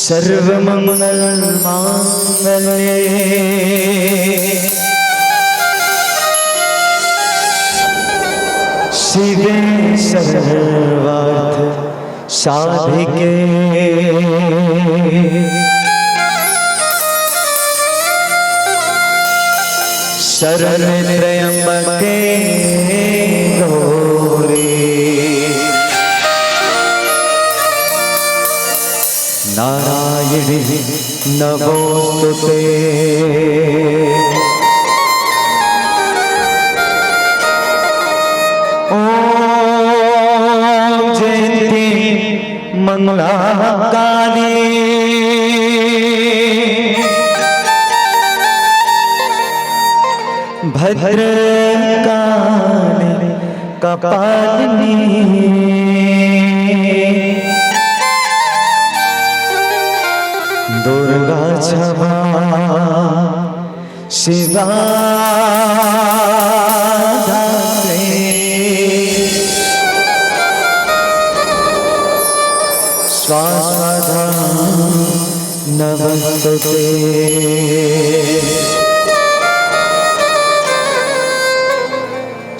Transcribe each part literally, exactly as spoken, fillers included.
सर्वमंगल मांगल्ये शिवे सर्वार्थ साधिके शरण्ये त्र्यंबके गौरी नारायणी नमोस्तुते। ओम जयंती मंगला काली भद्रकाली कपालिनी दुर्गा क्षमा शिवा धात्रे स्वास्वधा नमस्तुते।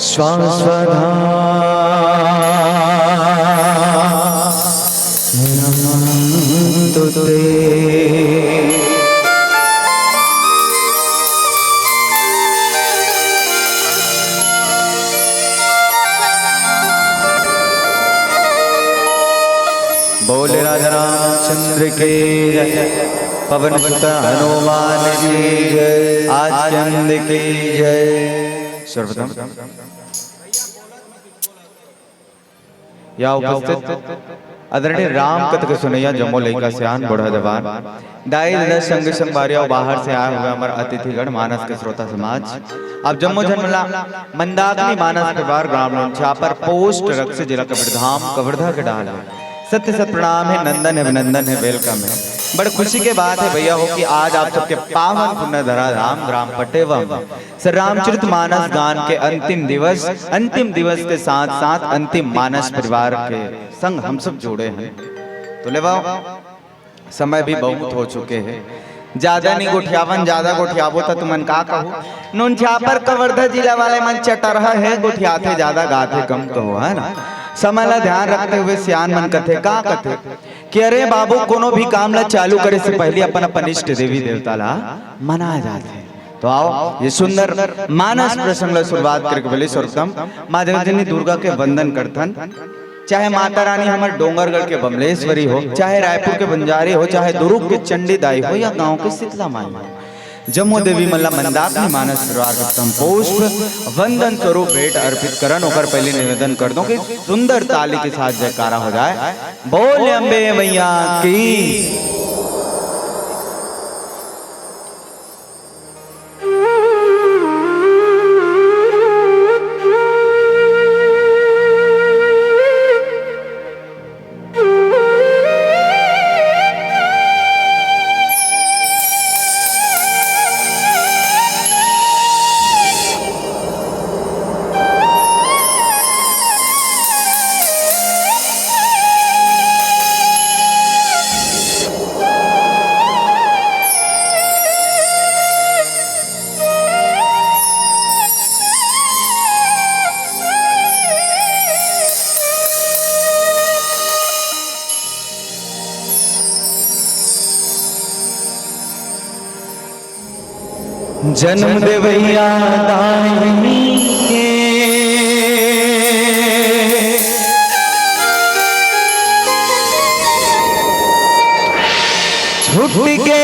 स्वास्वधा नमस्तुते। बोले राजा रामचंद्र की जय, पवन सुत हनुमान की जय, आचंद की जय। सर्वप्रथम या उपस्थित आदरणीय राम कथा के सुनैया जम्मो लइका सियान बूढ़ा जवान, दाई ददा संग संगवारी अउ बाहर से आए हुए हमर अतिथिगण, मानस के श्रोता समाज, आप जम्मो झन मन ला मंदाकिनी मानस परिवार ग्राम लोन छापर पोस्ट रक्सी जिला कबीरधाम कवर्धा के डहार ले सत्य सत प्रणाम हे, नंदन हे, अभिनंदन हे, welcome हे। बड़ खुशी के बात हे भैया हो कि आज आप सबके पावन पुण्य धरा धाम ग्राम पटेवा म श्री रामचरित मानस गान के अंतिम दिवस, अंतिम दिवस के साथ साथ अंतिम मानस परिवार के संग हम सब जुड़े हन। तो लेवा, समय भी बहुत हो चुके हे, ज्यादा नहीं गोठियावन, ज्यादा गोठियाबो त तुमन का कहो, नोन छापर कवर्धा जिला वाले मन चटरहा हे, गोठियाथे ज्यादा, गाथे कम कहो, है ना? समय ला ध्यान रखते हुए सियान मन कथे, का कथे कि अरे बाबू, कोनो भी काम ला चालू करे से पहले अपन अपन इष्ट देवी देवता ला मना जाथे। तो आओ, ये सुंदर मानस प्रसंग ला शुरुआत करके बोले सर्वप्रथम माँ जगजननी दुर्गा के वंदन करथन। चाहे माता रानी हमर डोंगरगढ़ के बमलेश्वरी हो, चाहे रायपुर के बंजारी हो, चाहे दुर्ग के चंडी दाई हो या गांव के शीतला माई हो, जम्मो देवी मन ला मंदाकिनी मानस परिवार के प्रथम पुष्प वंदन स्वरूप भेंट अर्पित करन। ओकर पहले निवेदन कर दो कि सुंदर ताली के साथ जयकारा हो जाए। बोल अम्बे मैया की। जन्म देवैया दाहिनी के छूट के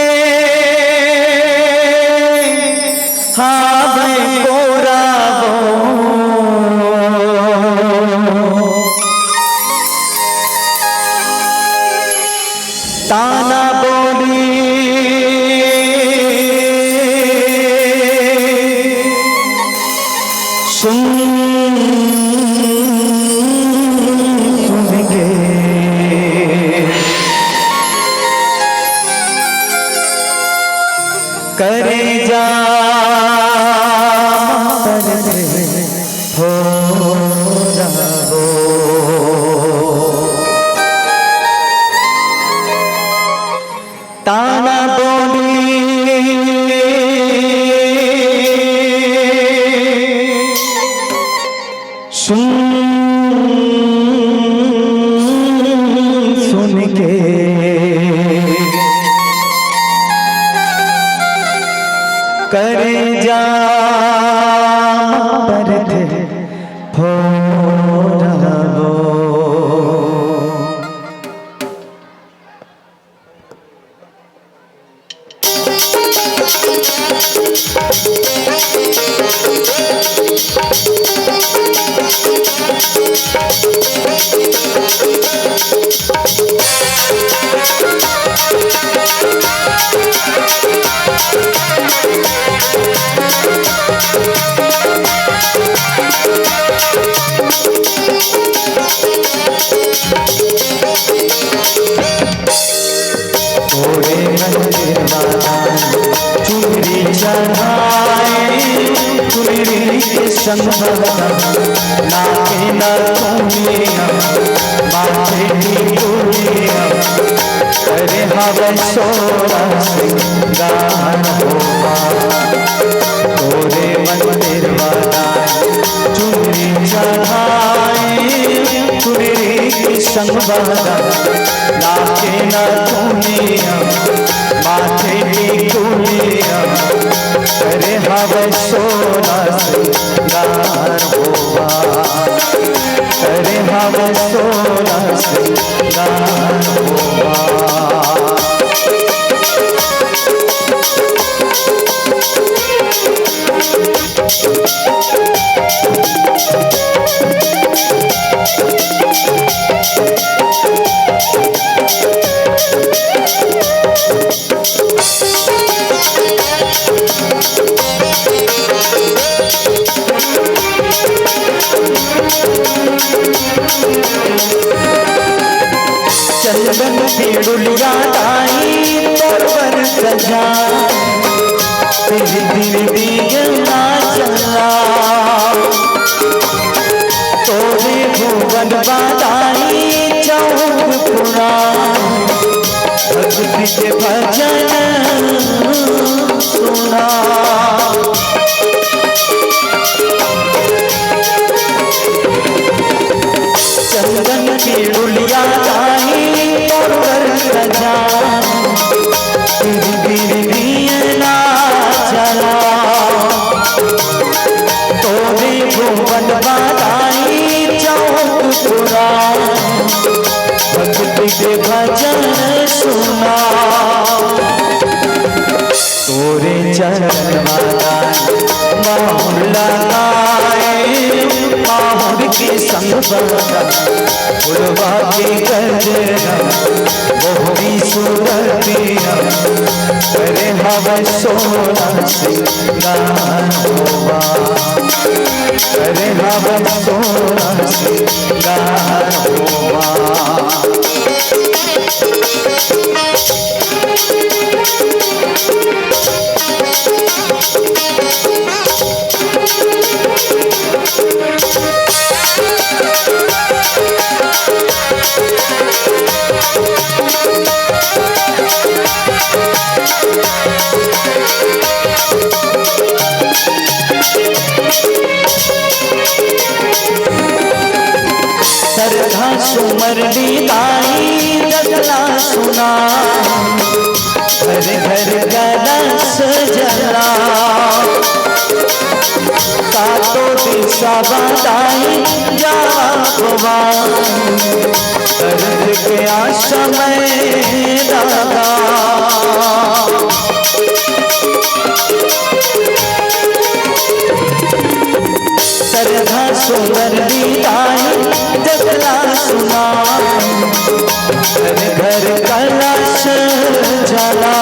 हावै कोरा वो। ताना बोली सुन, सुन के करेजा मतर हो रहो। ताना बोली के संग बहता, नाके ना तुनिया, माथे की तुनिया, करे हवे सोरा सिंगार होवा। तोरे मंदिर वाला चुनरी चढ़ाई, चुनरी के संग बहता, नाके ना तुनिया, माथे की तुनिया, करे हवे सोरा सिंगार होवा, करे हवे सोरा सिंगार होवा। चंदन के डुलिया दाई तोर बर सजा, तेरे दिल दिए ना चला। तोरे भुवन बादाई चौक पुरा, भक्ति के भजन सुना। चंदन की डुलिया दाई तोर बर सजा, तेरे दिल दिए ना चला। तोरे भुवन बादाई चौक पुरा, भक्ति के भजन सुना। तोरे चरण वाला माहुर लगाए, माहुर के संग बहता फुलवा के गजरा, बहुरी सूरतिया, करे हवे सोरा सिंगार होवा, करे हवे सोरा सिंगार होवा। सरधा सुमर दी दाई जगला सुना, घर घर कलश जला। सातों दिशा बताई जावा भगवान, दर्द के आशा में दादा। सरधा सुंदर दी दाई जगला सुना, घर घर कलश जला।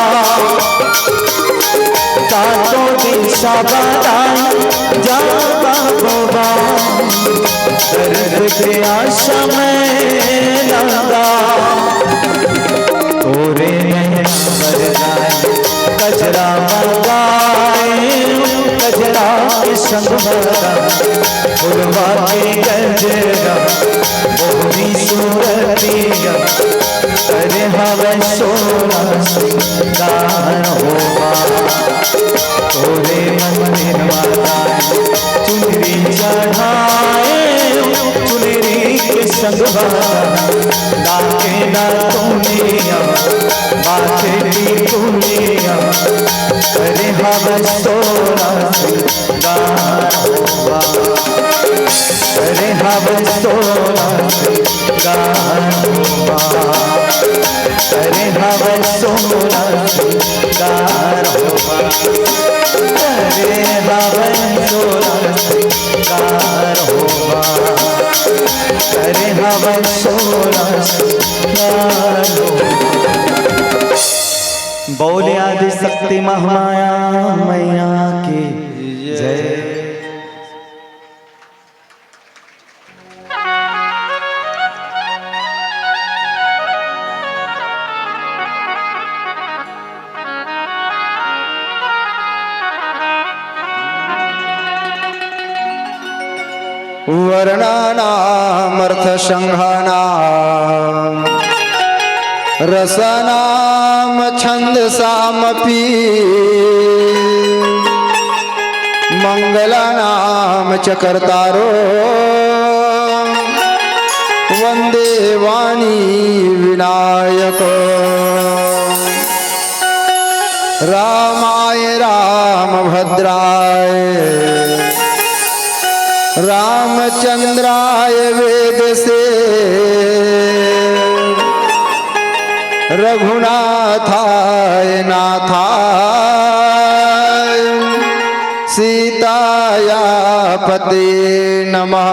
सातों दिशा बताई जावा भगवान, दर्द के आशा में दादा। तोरे नैना बरनाए, कजरा मंगाए, कजरा के संग बरनाए, फुलवा के गजरा, मोहनी सूरतिया, करे हवे सोरा सिंगार होवा। तोरे मंदिर वाला चुनरी चढ़ाए, चुनरी के संगवा, नाके ना तुनिया, माथे की तुनिया, करे हवे सोरा सिंगार होवा, करे हवे सोरा सिंगार होवा, करे हवे सोरा सिंगार होवा, करे हवे सोरा सिंगार होवा, करे हवे सोरा सिंगार होवा। बोले आदि शक्ति महामाया मैया की जय। वर्णानामर्थसङ्घानां रसानां छन्दसामपि। मङ्गलानां च कर्तारो वन्दे वाणी विनायको। रामाय रामभद्राय रामचन्द्राय वेदसे। रघुनाथाय नाथाय सीताया पते नमः।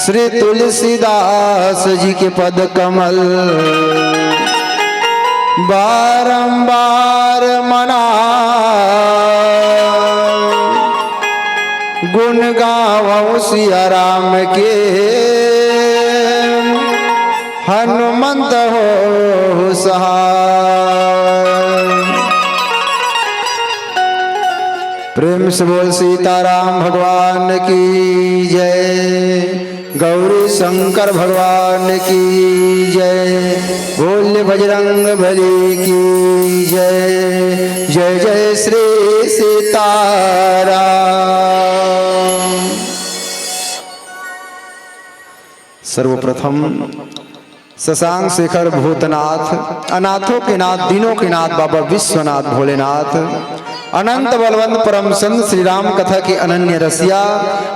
श्री तुलसीदास जी के पद कमल बारंबार मना। गुण गावं सिया राम के हनुमंत हो सहाय। प्रेम से बोल सीताराम भगवान की जय, गौरी शंकर भगवान की जय, बोल बजरंग बली की जय। जय जय श्री सीताराम। सर्वप्रथम शशांक शेखर भूतनाथ, अनाथों के नाथ, दीनों के नाथ बाबा विश्वनाथ भोलेनाथ, अनंत बलवंत परम संत श्री राम कथा के अनन्य रसिया,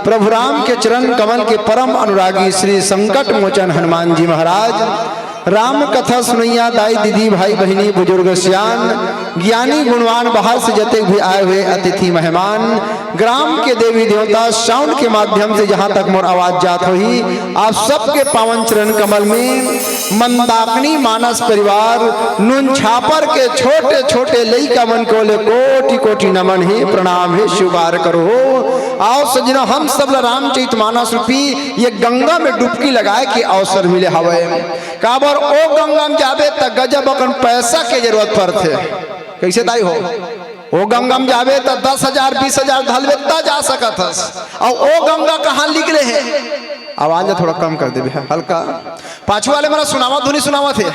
प्रभु राम के चरण कमल के परम अनुरागी श्री संकट मोचन हनुमान जी महाराज, राम कथा सुनैया दाई दीदी भाई बहिनी बुजुर्ग सियान, ज्ञानी गुणवान, बाहर से जतेक भी आए हुए अतिथि मेहमान, ग्राम के देवी देवता, साउंड के माध्यम से जहां तक मोर आवाज जात होही, आप सबके पावन चरण कमल में मंदाकिनी मानस परिवार, नून छापर के छोटे छोटे लइका मन को ले कोटि कोटि नमन हे, प्रणाम हे, स्वीकार करो हो। आओ सज्जनों, हम सब ला रामचरित मानस रूपी ये गंगा में डुबकी लगाए के अवसर मिले हवय। काबर ओ गंगा में जाबे त गजब अकन पैसा के जरूरत पड़थे। कइसे दाई हो? ओ गंगा में जाबे त दस हजार, बीस हजार धलबे त जा सकत हस। अउ ओ गंगा कहाँ निकले हे? आवाज ला थोड़ा कम कर देबे, हल्का। पाछू वाले मन ला सुनावत धुनी सुनावत हे।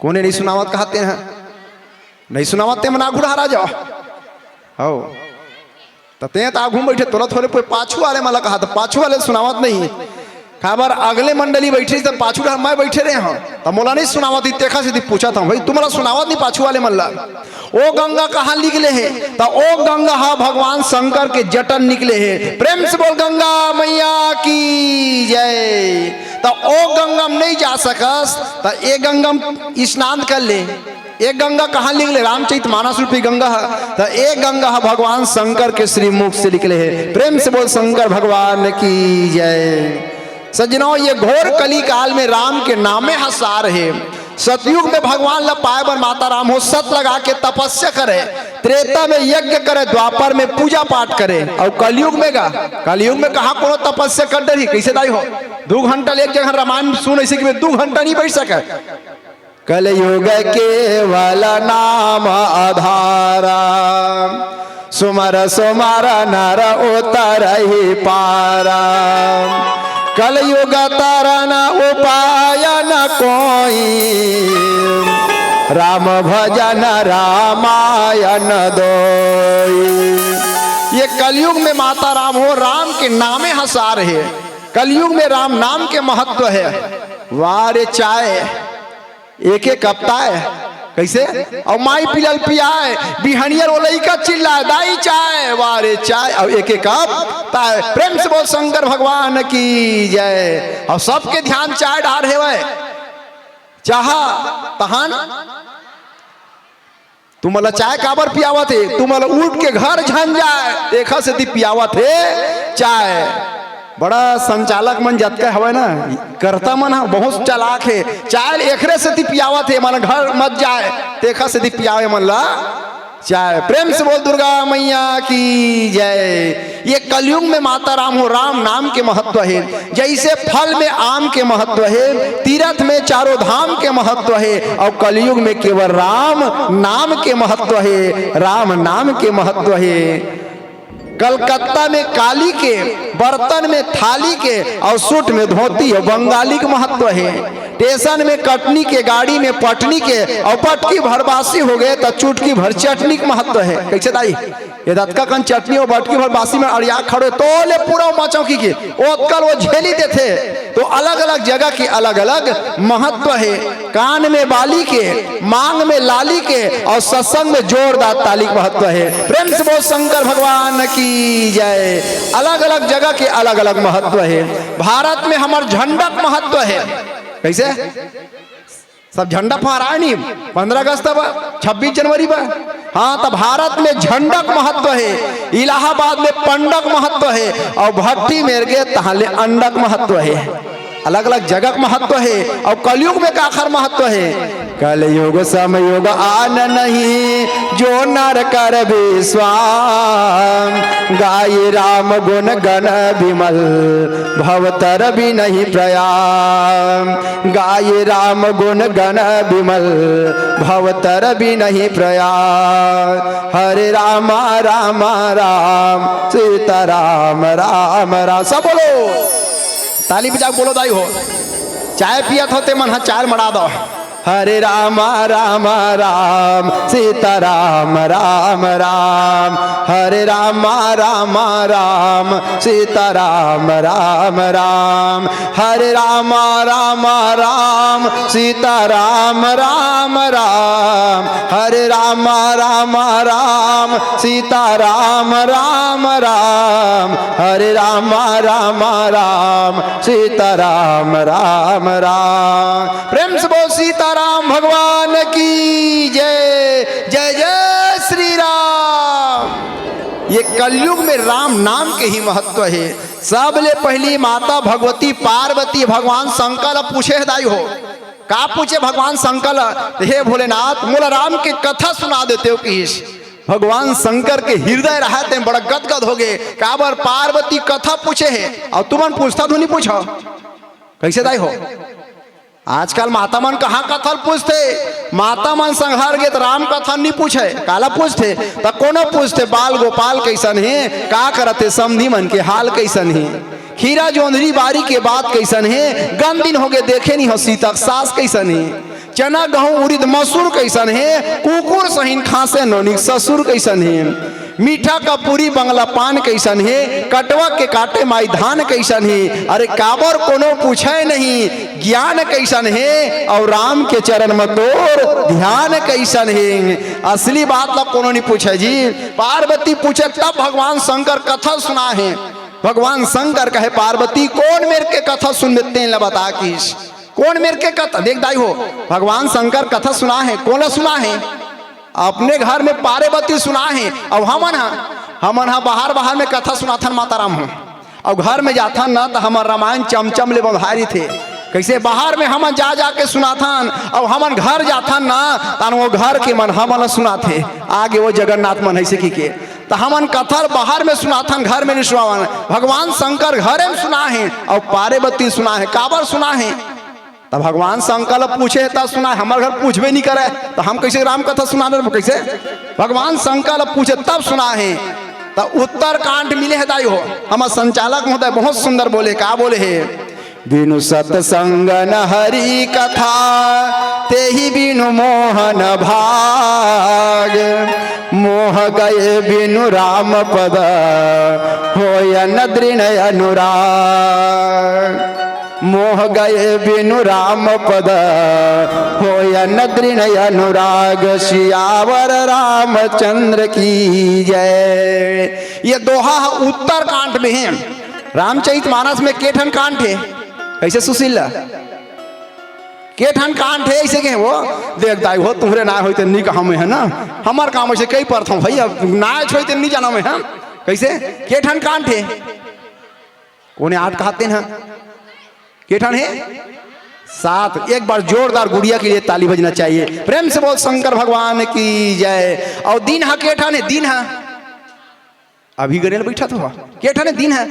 कोने नहीं सुनावत कहाते हैं? नहीं सुनावत ते मन आगू डहर आ जाओ। हौ। त तें त आगू में बइठे, तोला थोरे कोई पाछू वाले मन ला कहा, त पाछू वाले सुनावत नहीं। काबर अगले मंडली बइठे, त पाछू डहर मैं बइठे रहे हंव, त मोला नहीं सुनावत ही, तेखर सेती पूछत हंव, भाई, तुमला सुनावत नहीं पाछू वाले मन ला? ओ गंगा कहाँ निकले हे? त ओ गंगा ह भगवान शंकर के जटन निकले हे। प्रेम से बोल, गंगा मैया की जय। त ओ गंगा में नहीं जा सकस, त ए गंगा में स्नान कर ले। ए गंगा कहाँ निकले? रामचरित मानस रूपी गंगा ह। त ए गंगा ह भगवान शंकर के श्रीमुख से निकले हे। प्रेम से बोल शंकर भगवान की जय। सज्जनों, ये घोर कली काल में राम के नामे ह सार हे। सतयुग में भगवान ला पाए बर माता राम हो सत लगा के तपस्या करे, त्रेता में यज्ञ करे, द्वापर में पूजा पाठ करे, अउ कलयुग में गा, कलयुग में कहाँ कोनो तपस्या कर डरही? कइसे दाई हो? दू घंटा ले एक जगह रामायण सुन, ऐसे कि दू घंटा नहीं बैठ सके। कलयुग केवल नाम आधारा, सुमर सुमर नर उतरहि पारा। कलयुग तरन उपाय न कोई, राम भजन रामायण दोई। ये कलयुग में माता राम हो, राम के नामे ह सार हे। कलयुग में राम नाम के महत्व हे। वाह रे चाय, एक एक कप ताय। कइसे? अउ माई पिला ल पियाय, बिहनिया ओ लइका चिल्लाय, "दाई चाय, वाह रे चाय," अउ एक एक कप ताय। प्रेम से बोल शंकर भगवान की जय। अउ सबके ध्यान चाय डहर हेवय। चाहा तहान तुमन ला चाय काबर पियावत हे? तुमन ला उठ के घर झन जाय, तेखर सेती पियावत हे चाय। बड़ा संचालक मन जतका हवय ना, कर्ता मन ह बहुत चालाक हे। चाय ल एखरे सेती पियावत हे, मन घर मत जाय, तेखर सेती पियावे मन ला चाय। प्रेम से बोल दुर्गा मैया की जय। ये कलयुग में माता राम हो, राम नाम के महत्व हे। जइसे फल में आम के महत्व हे, तीरथ में चारों धाम के महत्व हे, अउ कलयुग में केवल राम नाम के महत्व हे, राम नाम के महत्व हे। कलकत्ता में काली के, बर्तन में थाली के, अउ सूट में धोती अउ बंगाली के महत्व हे। टेसन में कटनी के, गाड़ी में पटनी के, अउ बटकी भर बासी होगे त चुटकी भर चटनी के महत्व हे। कइसे दाई? ए दतका कन चटनी अउ बटकी भर बासी में अड़िया खड़े तो ले पूरा मचौकी के, ओतकल वो झेली देथे। तो अलग-अलग जगह के अलग-अलग महत्व हे। कान में बाली के, मांग में लाली के अउ सत्संग में जोरदार ताली के महत्व हे। प्रेम से बोल शंकर भगवान की जय। अलग-अलग जगह के अलग-अलग महत्व हे। भारत में हमर झंडा के महत्व हे। कइसे? सब झंडा फहराए नहीं, पंद्रह अगस्त बा, छब्बीस जनवरी बा। हाँ, त भारत में झंडा के महत्व हे, इलाहाबाद में पंडा के महत्व हे, अउ भट्टी मेर गे तहाँ ले अंडा के महत्व हे। अलग-अलग जगह के महत्व हे, अउ कलयुग में काखर महत्व हे। कलयुग समयुग आन नहीं, जो नर कर विश्वाम। गाई राम गुण गण विमल, भवतर भी नहीं प्रयाम। गाई राम गुण गण विमल, भवतर भी नहीं प्रयाम। हरे राम राम राम, सीता राम राम राम। सब बोलो, ताली बजा के बोलो दाई हो। चाय पियत हो ते मन ह चाय मड़ा दो। हरे राम राम राम, सीता राम राम राम। हरे राम राम राम, सीता राम राम राम। हरे राम राम राम, सीता राम राम राम। हरे राम राम राम, सीता राम राम राम। हरे राम राम राम, सीता राम राम राम। प्रेम से बोल सीता राम भगवान की जय। जय जय श्री राम। ये कलयुग में राम नाम के ही महत्व हे। सबले पहिली माता भगवती पार्वती भगवान शंकर ल पूछे हे दाई हो। का पूछे भगवान शंकर ल? हे भोलेनाथ, मोला राम के कथा सुना देते हो किस। भगवान शंकर के हृदय रहा ते बड़ा गदगद हो गए। काबर पार्वती कथा पूछे हे अउ तुमन पूछता तो नहीं पूछो। कइसे दाई हो? आजकल माता मन कहाँ कथा ल पूछथे? माता मन संघार गे त राम कथा नहीं पूछे। काला पूछथे? त कोनो पूछथे, बाल गोपाल कइसन हे, का करत हे, समधी मन के हाल कइसन हे, खीरा जोंधरी बारी के बात कइसन हे, गन दिन होगे देखे नहीं हो सीता के सास कइसन हे, चना गहूं उरिद मसूर कइसन हे, कुकुर सहिन खांसे नोनिक ससुर कइसन हे, मीठा का पूरी बंगला पान कइसन हे, कटवा के काटे माई धान कइसन हे। अरे काबर कोनो पूछे नहीं, ज्ञान कइसन हे, अउ राम के चरण म तोर ध्यान कइसन हे। असली बात ला कोनो नहीं पूछे जी। पार्वती पूछे तब भगवान शंकर कथा सुना हे। भगवान शंकर कहे पार्वती, कोन मेर के कथा सुनबे तेन ला बता किस। कोन मेर के कथा? देख दाई हो, भगवान शंकर कथा सुना हे, कोन ला सुना हे? अपने घर में पार्वती सुना हे। अउ हमन ह, हमन ह बाहर बाहर में कथा सुनाथन माता राम हो। अउ घर में जाथन न त हमर रामायण चमचम ले बंधारी थे। कइसे बाहर में हमन जा जा के सुनाथन, अउ हमन घर जाथन न तन वो घर के मन हमन ला सुनाथे। आगे वो जगन्नाथ मन हे से की के। त हमन कथा ल बाहर में सुनाथन, घर में नहीं सुनावन। भगवान शंकर घरे में सुना हे अउ पार्वती सुना हे। काबर सुना हे? त भगवान शंकर ल पूछे हे त सुना हे, हमर घर पूछबे नहीं करे त हम कइसे राम कथा सुना दे? कइसे? भगवान शंकर ल पूछे तब सुना हे। त उत्तरकांड मिले हे दाई हो। हमर संचालक महोदय बहुत सुंदर बोले, का बोले हे? बिनु सत्संग न हरि कथा, तेहि बिनु मोहन भाग। मोह गए बिनु राम पद, होय न दृढ़ अनुराग। मोह गए बिनु राम पद, होय न दृढ़ अनुराग। सियावर रामचंद्र की जय। ये दोहा ह उत्तरकांड में हे। रामचरित मानस में के ठन कांड हे? कइसे सुशील? के ठन कांड हे अइसे के वो? देख दाई हो, तुहरे नाय होई ते नी कहा मैं हे ना, हमर काम अइसे कई परथों भई, अब नाय होई ते नी जाना मैं हे। कइसे? के ठन कांड हे? कोने आठ कहते हैं? के ठन हे? सात। एक बार जोरदार गुड़िया के लिए ताली बजना चाहिए। प्रेम से बोल शंकर भगवान की जय। अउ दिन ह के ठन हे? दिन ह अभी गनेल बैठा तो ह। के ठन हे? दिन ह।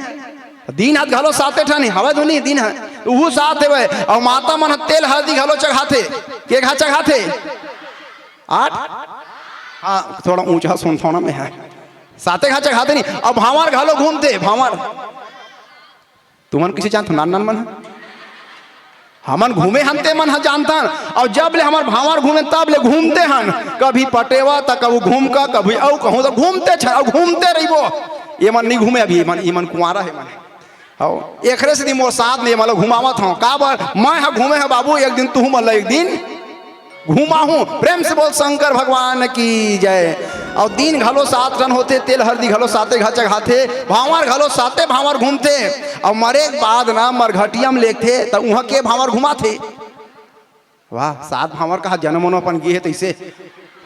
दिन ह घलो साते ठन हे, हवा धुनी दिन ह। उहू सात हेवय। अउ माता मन ह तेल हल्दी घलो चघाथे। के घा चघाथे? आठ? हाँ, थोड़ा ऊंचा सुनथों ना मैं ह। साते घाचा खाते नहीं। अब भांवर घलो घूमथे, भांवर। तुमन किसे जानत हो, नान नान मन ह? हमन घूमे हन ते मन ह जानथन। अउ जब ले हमर भांवर घूमे तब ले घूमते हन। कभी पटेवा त कभू घूम का, कभी अउ कहूँ त घूमते छ, अउ घूमते रहिबो। ये मन नहीं घूमे अभी, ये मन, ये मन कुंवारा हे मन। हव, एकरे सेती मोर साथ में ये मन ल घुमावत हंव। काबर? मैं ह घूमे हंव बाबू, एक दिन तुहू मन ल एक दिन घुमाहूं। प्रेम से बोल शंकर भगवान की जय। अउ दिन घलो सात ठन होथे, तेल हरदी घलो साते घाचा खाथे, भांवर घलो साते भांवर घूमथे। अउ मरे के बाद ना मरघटिया म लेगथे, त उहां के भांवर घुमाथे। वाह, सात भांवर कहा जनम मन अपन गे हे तइसे।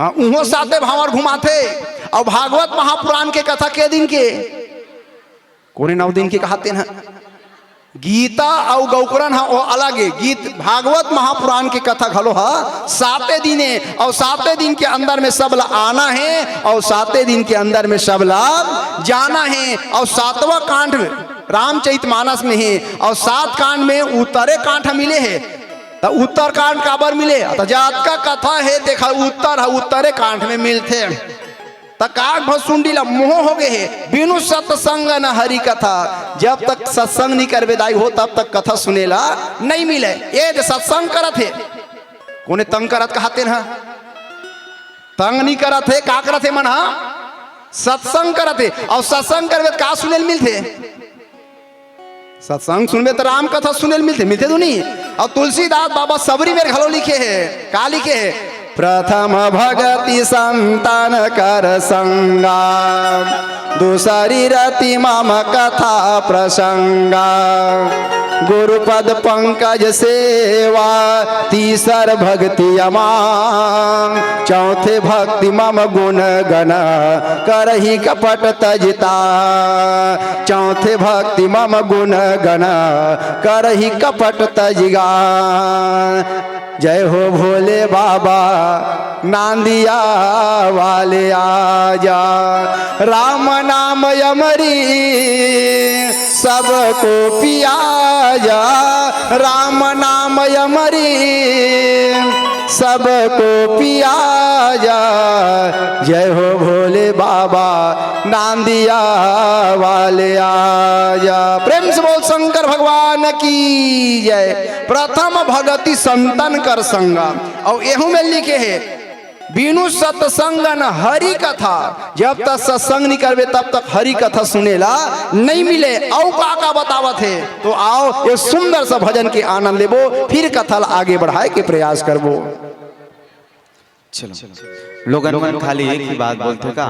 हाँ, उहों साते भांवर घुमाथे। अउ भागवत महापुराण के कथा के दिन के कोने नौ दिन के कहाते न? गीता अउ गौकरन ह, ओ अलग हे। गीत, भागवत महापुराण के कथा घलो ह साते दिन हे, अउ साते दिन के अंदर में सब ला आना हे, अउ साते दिन के अंदर में सब ला जाना हे। अउ सातवां कांड रामचरित मानस में हे, अउ सात कांड में उत्तरे कांड ह मिले हे। त उत्तर कांड काबर मिले? त जतका कथा हे, तेखर उत्तर ह उत्तरे कांड में मिलथे। त काग भसुंडी ला मोह हो गे हे, बिनु सत्संग न हरि कथा। जब तक सत्संग नहीं करबे दाई हो, तब तक कथा सुने ला नहीं मिले। ये जे सत्संग करत हे, कोने तंग करत कहाते न? तंग नहीं करत हे, का करत हे मन ह? सत्संग करत हे। अउ सत्संग करबे त का सुने ल मिलथे? सत्संग सुनबे त राम कथा सुने ल मिलथे, मिलथे तो नहीं? अउ तुलसीदास बाबा सबरी मेर घलो लिखे हे, का लिखे हे? प्रथम भगति संतन कर संगा, दूसरी रति मम कथा प्रसंगा। गुरुपद पंकज सेवा, तीसर भगति अमांग, चौथे भक्ति मम गुण गण, करही कपट तजता। चौथे भक्ति मम गुण गण, करही कपट तजगा। जय हो भोले बाबा, नांदिया वाले आजा। राम नाम अमरी, सबको पियाजा। राम नाम अमरी, सबको पियाजा। जय हो भोले बाबा, नांदिया वाले आजा। प्रेम से बोल शंकर भगवान की जय। प्रथम भगति संतन कर संगा। अउ एहू में लिखे हे, बिनु सत्संग न हरि कथा। जब तक सत्संग नहीं करबे, तब तक हरि कथा सुने ला नहीं मिले। अउ का का बतावत हे, तो आओ ये सुंदर सा भजन के आनंद लेबो, फिर कथा ला आगे बढ़ाए के प्रयास करबो। चलो, लोगन मन खाली एक ही बात बोलथे का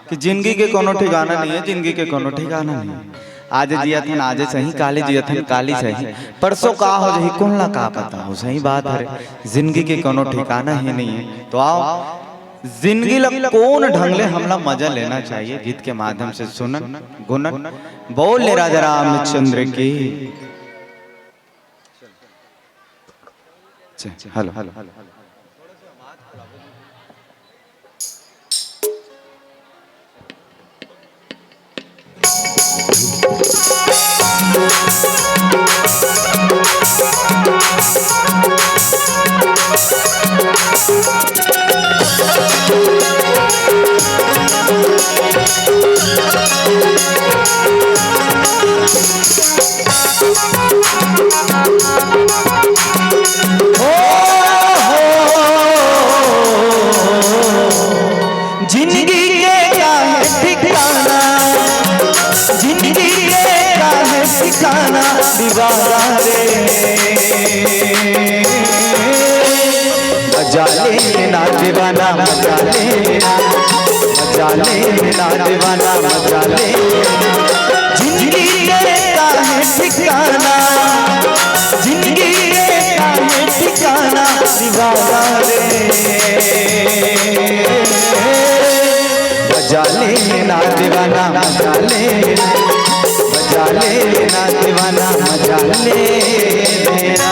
कि जिंदगी के कोनो ठिकाना नहीं है, जिंदगी के कोनो ठिकाना नहीं है। आज जियत हन, आज सही, काली जियत हन, काली सही, परसों का हो जाही, कोन ला का पता हो। सही बात हरे, जिंदगी के कोनो ठिकाना ही नहीं है। तो आओ, जिंदगी ला कोन ढंग ले हमला मजा लेना चाहिए, गीत के माध्यम से सुनन, गुनन। बोल ले राजा रामचंद्र की। हेलो। जिंदगी के का है ठिकाना, जिंदगी के का है ठिकाना, दीवाना रे। मजा लेना दीवाना, मजा लेना, मजा लेना दीवाना, मजा लेना। जिंदगी के का है ठिकाना, जिंदगी के का है ठिकाना, दीवाना रे। मजा लेना दीवाना, मजा लेना, मजा लेना दीवाना, मजा लेना।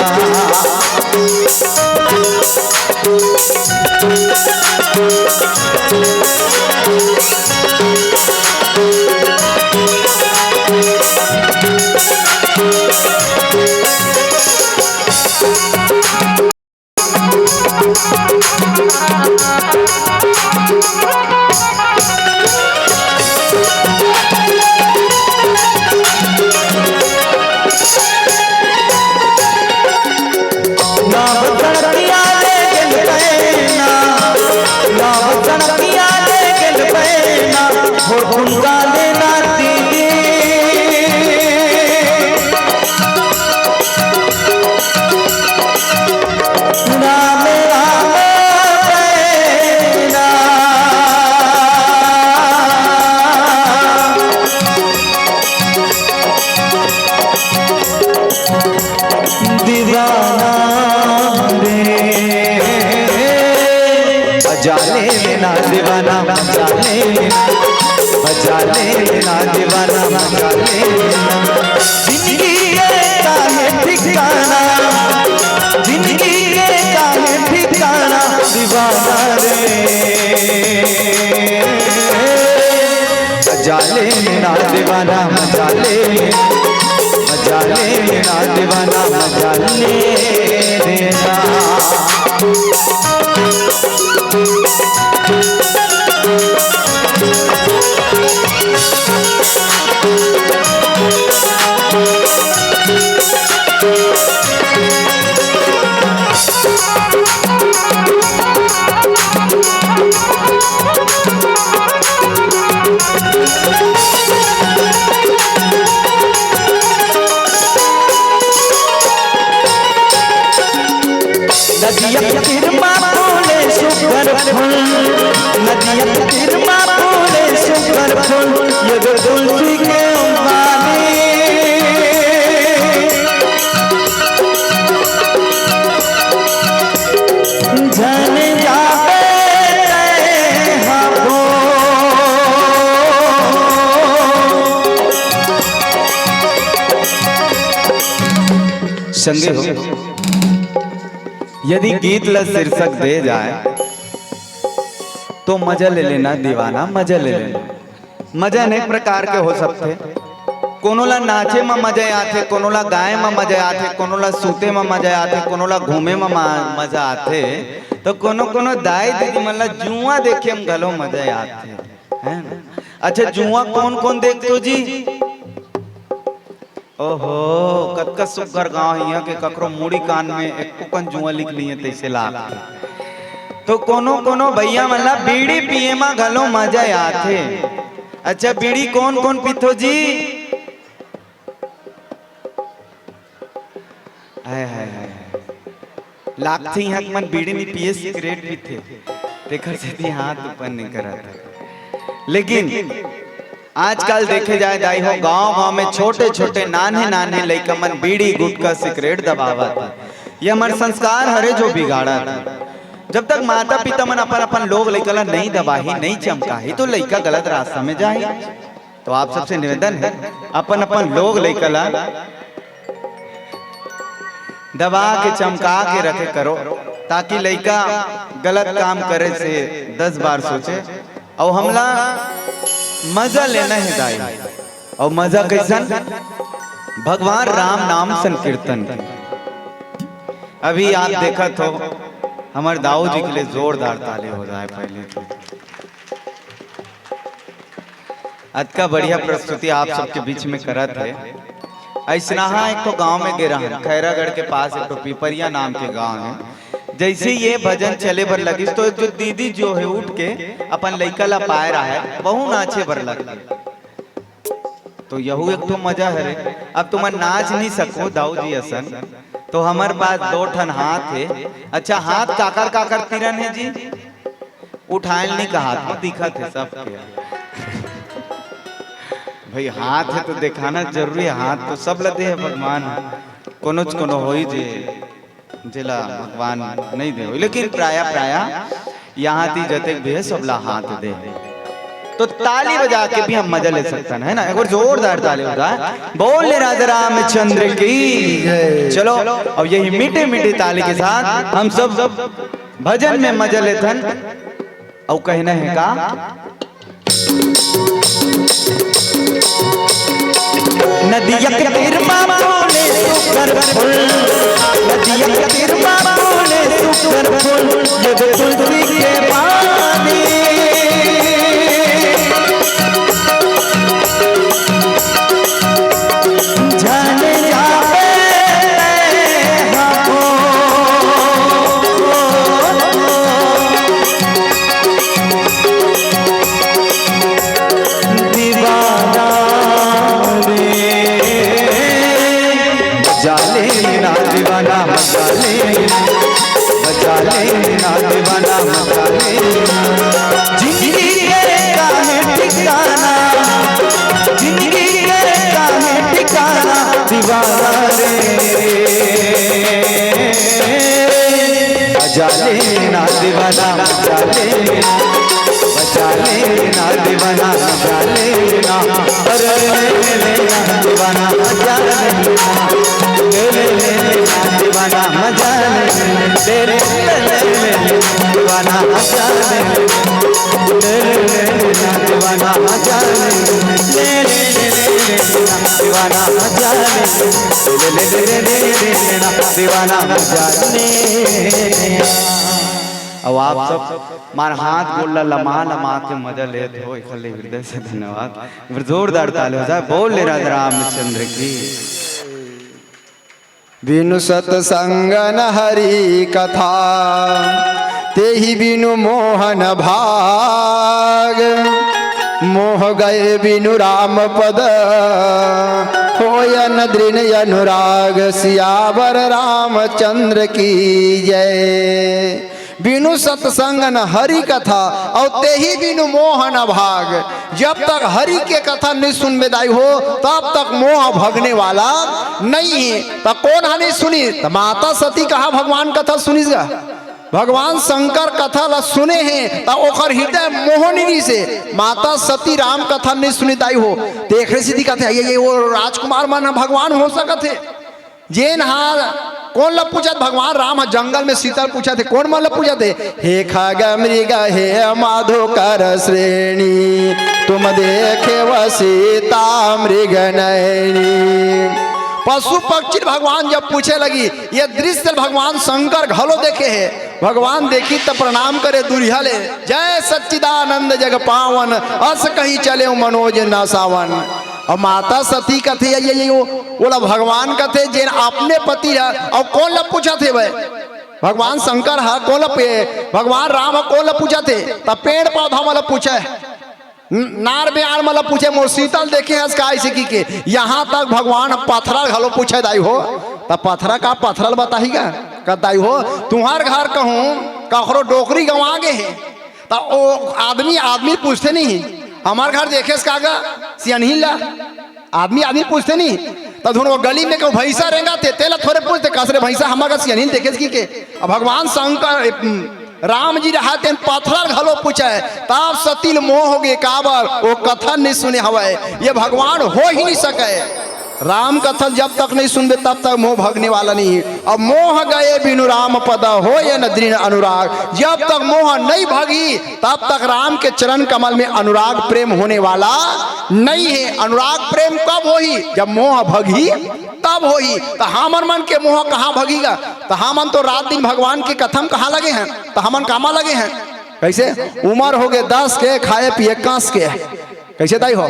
उनका लेना दीदी। राम राम कहना। दीवाना रे, मजा लेना दीवाना, मजा लेना, मजा लेना दीवाना, मजा लेना। जिंदगी के काहे ठिकाना, जिंदगी के काहे ठिकाना, दीवाना रे। मजा लेना दीवाना, मजा लेना, मजा लेना दीवाना, मजा लेना। नदिया के तीर मा फूले सुघर फूल, नदिया के तीर मा फूले सुघर फूल, ये दो तुलसी के माली। जन जावे तय हबो। संगी हो, यदि गीत ला शीर्षक दे जाए, तो मजा ले लेना दीवाना, मजा ले लेना। मजा अनेक प्रकार के हो सकथे। कोनो ला नाचे म मजा आथे, कोनो ला गाए म मजा आथे, कोनो ला सूते म मजा आथे, कोनो ला घूमे म मा-, मजा आथे, तो कोनो कोनो दाई दीदी मन ला जुआ देखे म घलो मजा आथे, है ना? अच्छा, जुआ कोन कोन देखथो जी? ओहो, कतका सुग्घर गाँव हे इहाँ के, ककरो मुड़ी कान में एको कन जुआ लिख लिये तइसे लागथे। तो कोनो कोनो भैया मन ला बीड़ी पिए म घलो मजा आथे। अच्छा, बीड़ी कोन कोन पीथो जी? हाय, हाय, हाय, हाय। लागथे इहाँ के मन बीड़ी नइ पिए, सिगरेट पीथे, तेखर सेती हाथ ऊपर नइ करत हे। लेकिन आजकल देखे जाए दाई हो, गांव-गांव में छोटे-छोटे, नान्हे-नान्हे लइका मन बीड़ी, गुटखा, सिगरेट दबावत हे। ये हमर संस्कार हरे जो बिगाड़त हे। जब तक माता-पिता मन अपन-अपन लोग लइका ला नइ दबाही, नइ चमकाही, तो लइका गलत रास्ता में जाही। तो आप सबसे निवेदन हे, अपन-अपन लोग लइका ला दबा के, चमका के रखे करो, ताकि लइका गलत काम करे से दस बार सोचे। अउ हमला मजा लेना हे दाई। अउ मजा कइसन? भगवान राम नाम संकीर्तन के। अभी आप देखत हो, हमर दाऊ जी के लिए जोरदार ताली हो जाए पहले तो। अतका बढ़िया प्रस्तुति आप सबके बीच में करत हे। अइसनहा एक ठो गांव में गे रहन, खैरागढ़ के पास एक ठो पिपरिया नाम के गांव हे। जइसे ये भजन चले बर लगिस, तो एक जो दीदी जो हे उठ के अपन लइका ला पाए रहय, वहू नाचे बर लग गे। तो यहू एक ठो मजा हरे। अब तुमन नाच नइ सको दाऊ जी असन, तो हमर पास दो ठन हाथ हे। अच्छा, हाथ काकर काकर तीरन हे जी? उठाए ल नइ कहात, वो दिखत हे सबके। भाई, हाथ हे तो देखाना जरूरी हे, हाथ तो सब ल दे हे भगवान, कोनोच कोनो होही जे, जेला भगवान नइ दे होही, लेकिन प्रायः, प्रायः यहाँ ती जतेक भी हे, सबला हाथ दे हे। तो ताली बजा के भी हम मजा ले सकथन, है ना? एक बार जोरदार ताली बजा, बोल राजा रामचंद्र की। जय। चलो, अब यही मीठे मीठे ताली के साथ हम सब भजन में मजा लेथन। अउ कहना हे का? नदिया के तीर मा फूले सुघर फूल, नदिया के तीर मा फूले सुघर फूल, ये दे तुलसी के पानी। झन जावे हमो। ठिकाना, जिंदगी के काहे ठिकाना, दीवाना रे। बचा लेना दीवाना, बचा लेना, बचा लेना दीवाना, बचा लेना। अरे ले लेना दीवाना, बचा लेना, ले लेना दीवाना, बचा लेना, ले लेना दीवाना, बचा लेना। अब आप सब मार हाथ गोड़ ला लमा लमा के मजा लेत हो, एकर ले हृदय से धन्यवाद। एक बार जोरदार ताली हो जाए, बोल ले राजा रामचंद्र की। बिनु सतसंग न हरि कथा, तेहि बिनु मोहन भाग। मोह गए बिनु राम पद, होय न दृढ़ अनुराग। सियावर रामचंद्र की जय। बिनु सतसंग न हरि कथा, अउ तेहि बिनु मोह न भाग। जब तक हरि के कथा नहीं सुनबे दाई हो, तब तक मोह भगने वाला नहीं है। त कोन ह नहीं सुनी? त माता सती कहा भगवान कथा सुनिस गा? भगवान शंकर कथा ला सुने हे, त ओकर हृदय मोह नहीं रिसे। माता सती राम कथा नहीं सुनी दाई हो। तेखरे सीधी कथे, ये, ये वो राजकुमार मन ह भगवान हो सकत हे। जेन हा कोन ला पूछत? भगवान राम ह जंगल में सीता ल पूछत हे। कोन मन ला पूछत हे? हे खग मृग हे मधुकर श्रेणी, तुम देखे व सीता मृग नैनी। पशु पक्षी ल भगवान जब पूछे लगी, ये दृश्य ल भगवान शंकर घलो देखे हे। भगवान देखी त प्रणाम करे दूरिहा ले, जय सच्चिदानंद जग पावन, अस कही चले मनोज न सावन। अउ माता सती कथे, ये, ये, ये, वो, ओला भगवान कथे, जेन अपने पति ह, अउ कोन ला पूछत हे भाई? भगवान शंकर ह, कोन ला पे-, भगवान राम ह, कोन ला पूछत हे? त पेड़ पौधा मन ला पूछे, न-, नार बेआर मन ला पूछे, मोर सीता ल देखे हस का, ऐसे की के। यहाँ तक भगवान पथरा घलो पूछे दाई हो, त पथरा का पथरा ल बताही का? कह दाई हो, तुम्हार घर कहूँ कखरो डोकरी गंवा गे हे, त ओ आदमी, आदमी पूछते नहीं, हमार घर देखेस का गा सियनही ला? आदमी, आदमी पूछते नहीं। त धुन वो गली में कहूँ भैंसा रेंगा थे, तेला थोरे पूछते, कस रे भैंसा, हमार घर सियनही देखेस की के? अब भगवान शंकर, राम जी रहा तेन पथरा घलो पूछे, तब सती ल मोह हो गे, काबर? वो कथा नहीं सुने हवय, ये भगवान हो ही नहीं सके। राम कथा जब तक नहीं सुनबे, तब तक मोह भगने वाला नहीं है। अब मोह गए बिनु राम पद, होय न दृढ़ अनुराग। जब तक मोह नहीं भगी, तब तक राम के चरण कमल में अनुराग प्रेम होने वाला नहीं है। अनुराग प्रेम कब होही? जब मोह भगी, तब होही। त हमर मन के मोह कहाँ भगीगा? त हमन तो रात दिन भगवान के कथा म कहाँ लगे हैं? त हमन कामा लगे हैं? कैसे? उमर हो गे दस के, खाए पिए कांस के। कैसे दाई हो?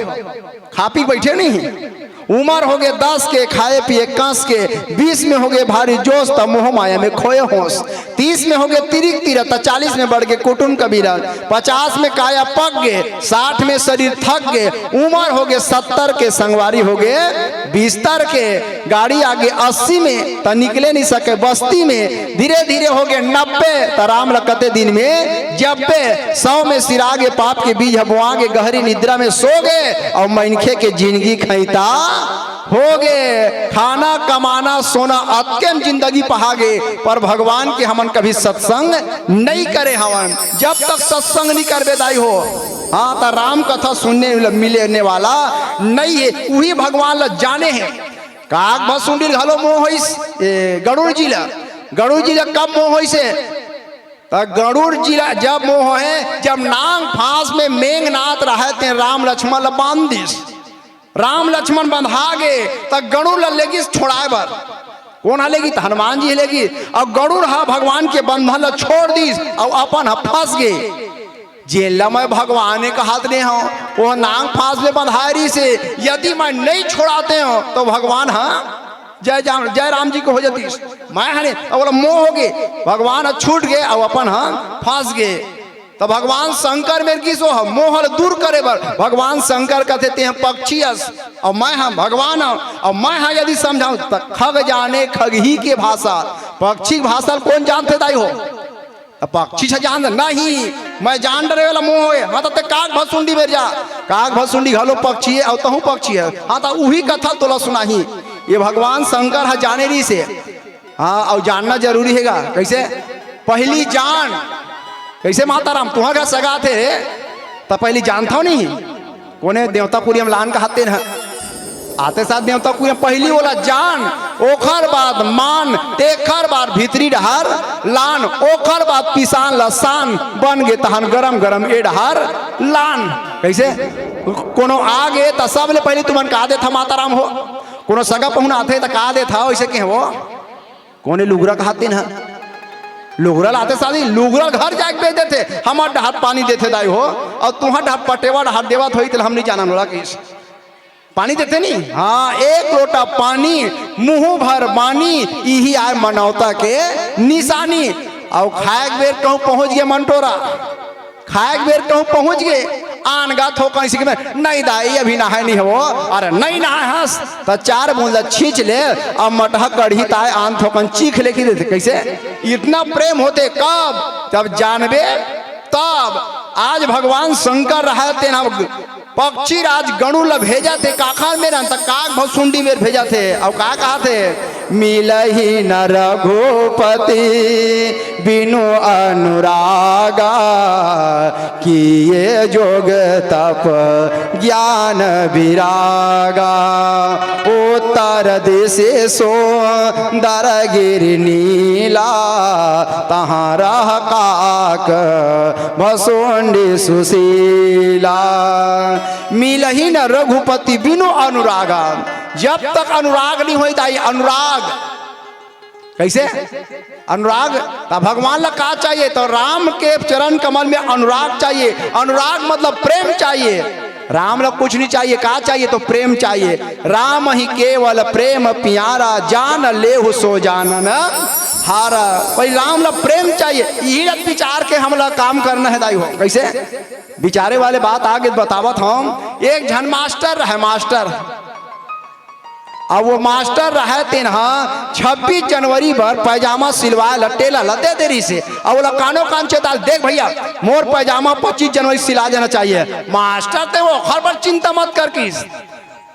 खा पी बैठे नहीं। उमर हो गे दस के, खाए पिए कांस के, बीस में हो गे भारी जोश, त मोह माया में खोए होश। तीस में हो गे तिरिक तीरथ, त चालीस में बढ़ गे कुटुम कबीरा, पचास में काया पक गे, साठ में शरीर थक गे, उमर हो गे सत्तर के, संगवारी हो गे बिस्तर के, गाड़ी आ गे अस्सी में, त निकले नहीं सके बस्ती में, धीरे धीरे हो गे नब्बे, त राम ल कते दिन में जब्बे, सौ में सिरा गे पाप के बीज ह बोआ गे, गहरी निद्रा में सो गे, अउ मनखे के जिंदगी खैता हो गे। खाना कमाना सोना अतके म जिंदगी पहा गे, पर भगवान के हमन कभी सत्संग नहीं करे हवन। जब तक सत्संग नहीं करबे दाई हो, हाँ, त राम कथा सुनने ल मिलने वाला नहीं है। उही भगवान ल जाने हे। काग भसुंडी ल घलो मोह होइस, ए, गरुड़ जी ल, गरुड़ जी ल कब मोह होइस हे? त गरुड़ जी ल जब मोह होहे, जब नांग फांस में मेघनाथ रहे, ते राम लक्ष्मण ल बांध दिस। राम लक्ष्मण बंधा गे, त गरुड़ ल लेगिस छोड़ाए बर। कोन ह लेगिस? त हनुमान जी ह लेगिस। अउ गरुड़ ह भगवान के बंधन ल छोड़ दिस, अउ अपन ह फंस गे। जेला मैं भगवान हे कहत ने हंव, वो नांग फांस में बंधाए रहिस हे, यदि मैं नहीं छोड़ाते हंव, तो भगवान ह जय जाम, जय राम जी के हो जतिस। मैं हने, अब ओला मोह हो गे, भगवान ह छूट गे, अउ अपन ह फंस गे। त भगवान शंकर मेर गिस, वो ह मोह ल दूर करे बर। भगवान शंकर कथे, "ते ह पक्षी अस, अउ मैं ह भगवान हंव, अउ मैं ह यदि समझाऊं, त खग जाने खगही के भाषा।" पक्षी के भाषा ल कोन जानथे दाई हो? त पक्षी छ जान नहीं, मैं जान डरे वाला मोह होय। हाँ, त ते काग भसुंडी मेर जा, काग भसुंडी घलो पक्षी हे, अउ तहूँ पक्षी हे। हाँ, त उही कथा तोला सुनाही। ये भगवान शंकर ह जाने रहिस हे। हाँ, अउ जानना जरूरी हे गा। कइसे? पहिली जान। कइसे माता राम, तुँहर घर सगा थे, त पहिली जानथव नहीं? कोने देवता कुरिया म लान कहाते न? आते साथ देवता कुरिया म पहिली ओला जान, ओखर बाद मान, तेखर बाद भीतरी डहर लान, ओखर बाद पिसान ल सान, बन गे तहन गरम गरम ए डहर लान। कइसे? कोनो आ गे त सबले पहिली तुमन का देथा माता राम हो? कोनो सगा पहुना आथे त का देथा? अइसे कहे वो। कोने लुगरा कहातिन ह? लुगरा लाते सादी, लुगरा घर जाके बेच देथे। हमर डहर पानी देथे दाई हो, अउ तुँहर डहर पटेवा डहर देवत होही, तेला हम नहीं जानन ओला कहिस। पानी देथे नहीं? हाँ, एक लोटा पानी, मुँह भर बानी, इही आय मनौता के निशानी। अउ खाए के बेर कहूँ पहुँच गे मनटोरा, खाए के बेर कहूँ पहुँच गे, आन गा थोकन सिक में, "नहीं दाई, अभी नहाए नहीं हवो।" "अरे नहीं नहाए हस, त चार बूंद छींच ले, अब मटहा कढ़ी ताय आन थोकन चीख ले," कहि देथे। कइसे? इतना प्रेम होथे कब? जब जानबे तब। आज भगवान शंकर रहय तेन ह पक्षी राज गणु ल भेजथे, काखर मेर अंत काग भसुंडी मेर भेजथे। अउ का कहाथे? "मिलही न रघुपति बिनु अनुरागा, किए जोग तप ज्ञान विरागा। उत्तर दिशि सुंदर गिरि नीला, तहाँ रह काक भसुंडी सुशीला। मिलही न रघुपति बिनु अनुरागा।" जब तक अनुराग नहीं होई दाई, अनुराग कइसे? अनुराग। त भगवान ला का चाहिए? त राम के चरण कमल में अनुराग चाहिए। अनुराग मतलब प्रेम चाहिए। राम ला कुछ नहीं चाहिए, का चाहिए? त प्रेम चाहिए। "राम ही केवल प्रेम प्यारा, जान लेहु सो जानन हारा।" भाई, राम ला प्रेम चाहिए। इही ला विचार के हमला काम करना हे दाई हो। कइसे? विचारे वाले बात आगे बतावत हँव। एक झन मास्टर रहय, मास्टर। अब वो मास्टर रहय तेन ह छब्बीस जनवरी बर पैजामा सिलवाए ला टेलर ला दे दे रहिस हे। अब ओला कानो कान चेता, "देख भैया, मोर पैजामा पच्चीस जनवरी सिला देना चाहिए।" मास्टर ते ओखर बर चिंता मत कर किस।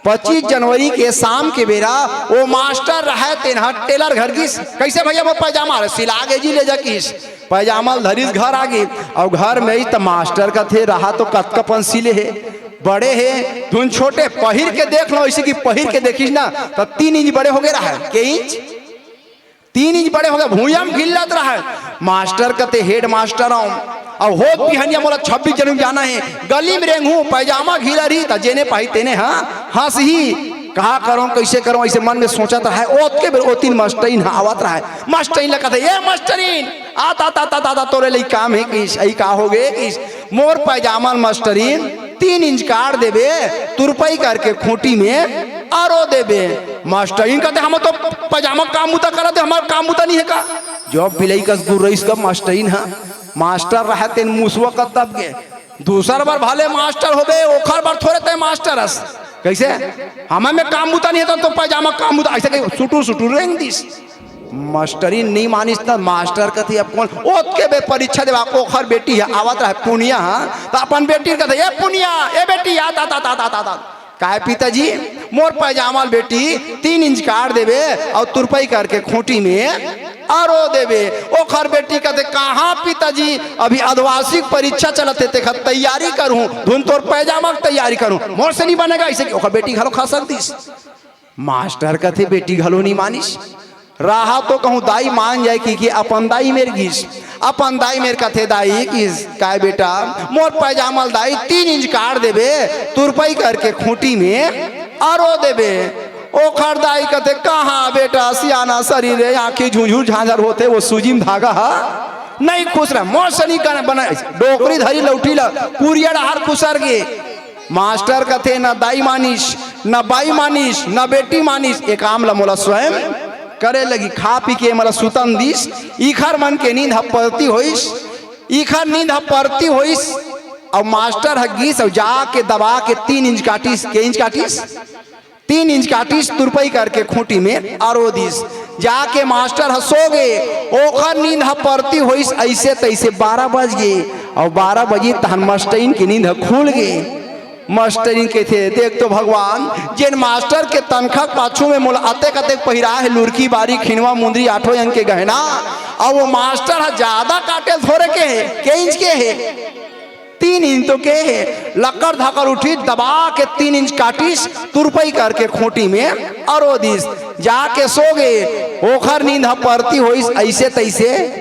पच्चीस जनवरी के शाम के बेरा वो मास्टर रहय तेन ह टेलर घर गिस। "कइसे भैया मोर पैजामा?" "अरे सिला गे जी, ले जा," किस। पैजामा ल धरिस, घर आ गे। अउ घर में ही त मास्टर कथे, "रहा तो कतका पन सिले हे, बड़े हे, धुन छोटे, पहिर के देख लो।" अइसे कि पहिर के देखिस ना, त तीन इंच बड़े हो गे रहय। के इंच? तीन इंच बड़े हो गे, भुइयां म घिल्लत रहय। मास्टर कथे, "हेड मास्टर हँव, अउ होत बिहनिया मोला छब्बीस जनवरी जाना हे, गली में रेंगहूँ, पैजामा घिला रही, त जेने पाही तेने ह हँसही। का करँव, कइसे करँव?" अइसे मन में सोचत रहय। ओतके बेर ओतिन मास्टरिन ह आवत रहय। मास्टरिन ला कथे, "ए मास्टरिन, आ, ता, ता, ता, ता, ता, तोरे लई काम हे किस, अई का हो गे किस, मोर पैजामा ल मास्टरिन तीन इंच काट देबे, तुरपई करके खूंटी में अरो देबे।" मास्टरिन कथे, "हम तो पैजामा काम बुता करत हे, हमर काम बुता नहीं हे का?" जब बिलई कस गुर्रइस का मास्टरिन ह, मास्टर रहय तेन मुसवा कतब गे। दूसर बर भले मास्टर होबे, ओखर बर थोरे तैं मास्टर हस। कइसे? "हमें में काम बुता नहीं हे, त तो पैजामा काम बुता," अइसे कहि सुटुर सुटुर रेंग दिस। मास्टरिन नइ मानिस त मास्टर कथे, "अब कोन?" ओतके बेर परीक्षा देवा ओखर बेटी ह आवत रहय, पुनिया ह, त अपन बेटी ल कथे, "ए पुनिया, ए बेटी, आ, ता, ता, ता।" "काय पिताजी?" "मोर पैजामा ल बेटी तीन इंच काट देबे अउ तुरपई करके खूंटी में अरो देबे।" ओखर बेटी कथे, "कहाँ पिताजी, अभी अर्धवार्षिक परीक्षा चलत हे, तेखर तैयारी करहूँ, धुन तोर पैजामा के तैयारी करहूँ, मोर से नइ बने गा।" अइसे कि ओखर बेटी घलो खसक दिस। मास्टर कथे, बेटी घलो नइ मानिस। रहा तो कहूँ दाई मान जाय कि, कि अपन दाई मेर गिस। अपन दाई मेर कथे, "दाई," किस, "काय बेटा?" "मोर पैजामा ल दाई तीन इंच काट देबे, तुरपई करके खूंटी में अरो देबे।" ओखर दाई कथे, "कहाँ बेटा, सियाना सरीर हे, आँखी झुंझुर झांझर होथे, वो सूजी म धागा ह नइ खुसरय, मोर से नइ बने।" डोकरी धरी लउठी ल कुरिया डहर खुसर गे। मास्टर कथे, "न दाई मानिस, न बाई मानिस, न बेटी मानिस, ए काम ल मोला स्वयं करे लगही।" खा पी के मोला सुतन दिस। इखर मन के नींद ह परती होइस, इखर नींद ह परती होइस। अउ मास्टर ह गिस अउ जाके दबा के तीन इंच काटिस। के इंच काटिस? तीन इंच काटिस, तुरपई करके खूंटी में अरो दिस। जाके मास्टर ह सो गे, ओखर नींद ह परती होइस अइसे तइसे बारह बज गे, अउ बारह बजे तहन मास्टरिन के नींद ह खुल गे। मास्टरिन कहिथे, "देख तो भगवान, जेन मास्टर के तनखा के पाछू में मोला अतेक अतेक पहिरा हे, लुरकी बारी, खिनवा मुंदरी, आठों अंग के गहना, अउ वो मास्टर ह जादा काटे ल थोरे के हे, के इंच के हे?" तीन इंच तो के हे। लकर धकर उठिस, दबा के तीन इंच काटिस, तुरपई करके खूंटी में अरो दिस। जाके सो गे, ओखर नींद ह परती होइस अइसे तइसे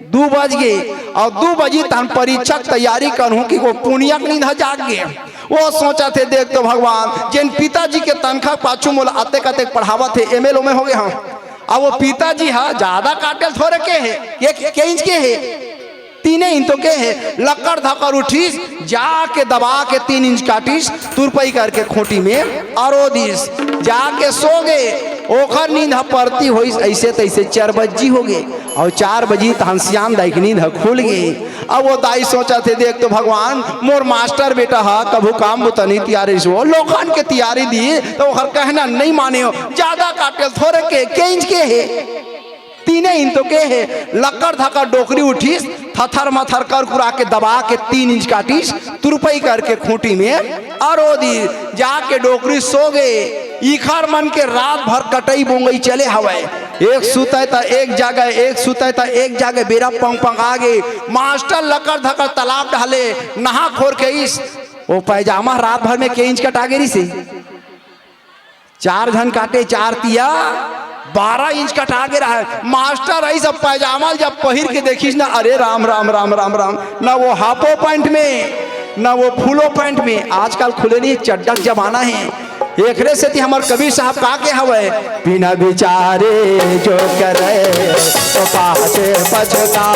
दू बज गे, अउ दू बजी तहन परीक्षा के तैयारी करहूं कि वो पुनिया के नींद ह जाग गे। वो सोचत हे, "देख तो भगवान, जेन पिताजी के तनखा के पाछू मोला अतेक अतेक पढ़ावत हे, एमे ल ओमे हो गे हंव।" अब वो पिताजी ह जादा काटे ल थोरे के हे, एक, के इंच के हे, तीने इंच तो के हे। लकर धकर उठिस, जाके दबा के तीन इंच काटिस, तुरपई करके खूंटी में अरो दिस। जाके सो गे, ओखर नींद ह परती होइस अइसे तइसे चार बजी हो गे, अउ चार बजी तहन सियान दाई के नींद ह खुल गे। अब वो दाई सोचत हे, "देख तो भगवान, मोर मास्टर बेटा ह कभू काम बुता नइ तियारे रिहिस, वो लोखन के तियारी दिस, त ओखर कहना नइ माने हो, जादा काटे ल थोरे के, के इंच के हे?" तीने इंच तो के हे। लकर धकर डोकरी उठिस, थथर मथर कर कुरा के दबा के तीन इंच काटिस, तुरपई करके खूंटी में अरो दिस। जाके डोकरी सो गे। इखर मन के रात भर कटई बोंगई चले हवय, एक सुतय त एक जागय, एक सुतय त एक जागय। बेरा पंग पंग आ गे। मास्टर लकर धकर तालाब डहले नहा खोर के आइस, वो पैजामा रात भर में के इंच कटा गे रिहिसे? चार झन काटे, चार तिया बारह इंच कटा गे रहय। मास्टर आइस पैजामा ल जब पहिर के देखिस ना, अरे राम, राम, राम, राम, राम, ना वो हाफो पैंट में, ना वो फुलो पैंट में। आजकल खुले नहीं, चड्डा के जमाना हे। एकरे सेती हमर कबीर साहब का के हवय, "बिना विचारे जो करे, तो पाछे पछता,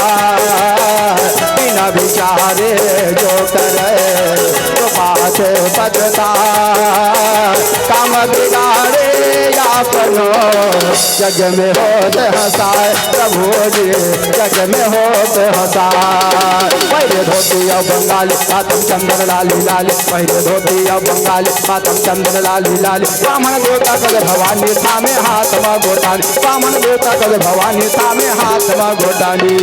बिना विचारे जो करे, तो पाछे पछता, काम बिगाड़े अपनो, जग में होत हंसाए, प्रभु जी, जग में होत हंसाए।" पहले धोती और बंगाली, हाथ में चंदन लाली लाली, पहले धोती और बंगाली, हाथ में चंदन लाली लाली। बामन देवता कल भवानी, थामे हाथ में गोटानी, बामन देवता कल भवानी, थामे हाथ में गोटानी।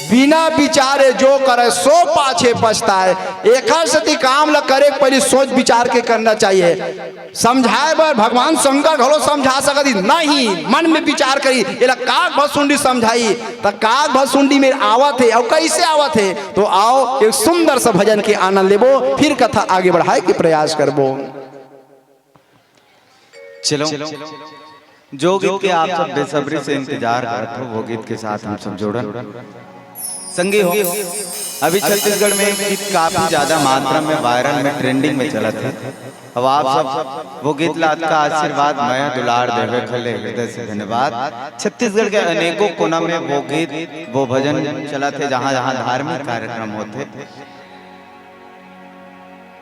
बिना विचारे जो करे, सो पाछे पछताए। एखर सेती काम ल करे के पहिली सोच विचार के करना चाहिए। समझाए बर भगवान शंकर घलो समझा सकत ही नहीं, मन में विचार करी, एला काग भसुंडी समझाई, त काग भसुंडी में आवत हे, अउ कइसे आवत हे? तो आओ, एक सुंदर सा भजन के आनंद लेबो, फिर कथा आगे बढ़ाए के प्रयास करबो। चलो, जो गीत के आप सब बेसब्री से इंतजार करत हो, वो गीत के साथ हम सब जुड़न। संगी हो, अभी छत्तीसगढ़ में एक गीत काफी ज्यादा मात्रा में वायरल में, ट्रेंडिंग में चलत हे। अब आप सब वो गीत ला अतका आशीर्वाद, मया, दुलार देवे खले हृदय से धन्यवाद। छत्तीसगढ़ के अनेकों कोना में वो गीत, वो भजन चलत हे, जहां जहां धार्मिक कार्यक्रम होथे।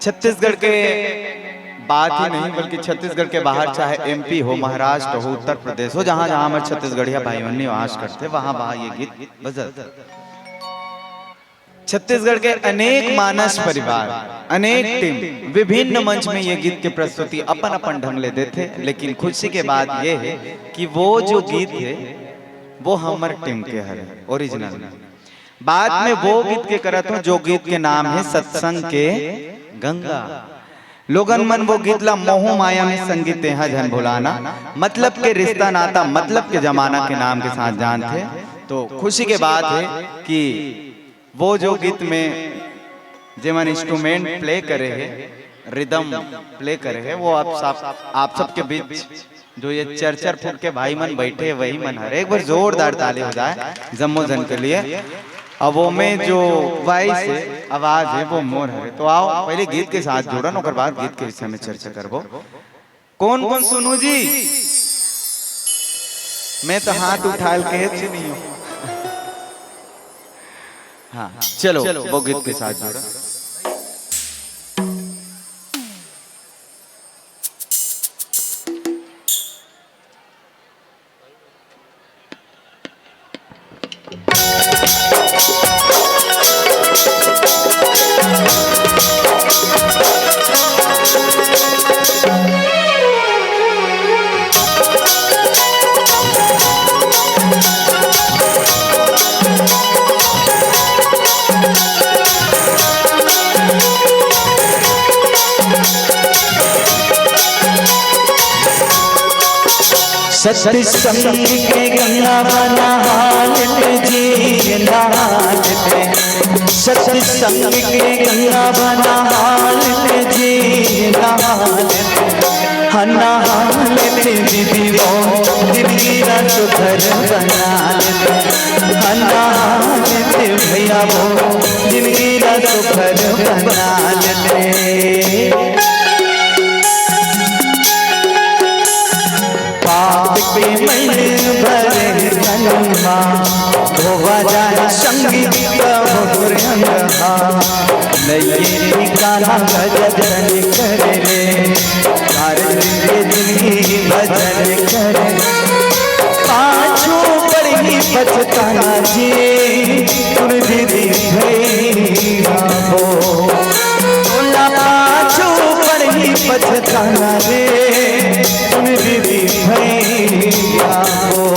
छत्तीसगढ़ के बात ही नहीं, बल्कि छत्तीसगढ़ के बाहर, चाहे एमपी हो, महाराष्ट्र हो, उत्तर प्रदेश हो, जहां जहां हमर छत्तीसगढ़िया भाई मन निवास करथे, वहां वहां ये गीत बजत। छत्तीसगढ़ के अनेक मानस परिवार, अनेक टीम विभिन्न मंच में ये गीत के प्रस्तुति अपन अपन ढंग ले देथे, लेकिन खुशी के बात ये हे कि वो जो गीत हे, वो हमर टीम के हरे, ओरिजिनल। बाद में वो गीत के करत हों, जो गीत के नाम हे सत्संग के गंगा। लोगन मन वो गीत ला मोह माया में संगी तेहा झन भुलाना, मतलब के रिश्ता नाता, मतलब के जमाना के नाम के साथ जानथे। तो खुशी के बात हे कि वो जो गीत में जेमन इंस्ट्रूमेंट प्ले करे हे, रिदम प्ले करे हे, वो आप सब, आप सबके बीच जो ये चार चार फुट के भाई मन बैठे हे, वही मन हरे। एक बार जोरदार ताली हो जाए जम्मो जन के लिए। अब वो में जो वॉइस हे, आवाज हे, वो मोर हरे। तो आओ, पहले गीत के साथ जुड़न, ओकर बाद गीत के विषय में चर्चा करबो। कौन कौन सुनहू जी? मैं तो हाथ उठाय ल कहेच नहीं हूँ। हाँ, चलो, वो गीत के साथ जुड़न। सत्संग के गंगा बना हालत जी, हालत। सत्संग के गंगा बना हालत जी, हालत। हना हालत दीदी वो जिंदगी ला सुघर बना लेते। हना हालत भैया वो जिंदगी ला सुघर बना लेते। पाप के मैल भरे तन मा, धोवा जाए संगी प्रभु रंगहा। नइये ठिकाना गजब तन कर ले, कारण के जिंदगी भजन कर। पाछू पड़ही पछताना जी, सुन दीदी भैया हो। तोला पाछू पड़ही पछताना रे, सुन दीदी भैया हो।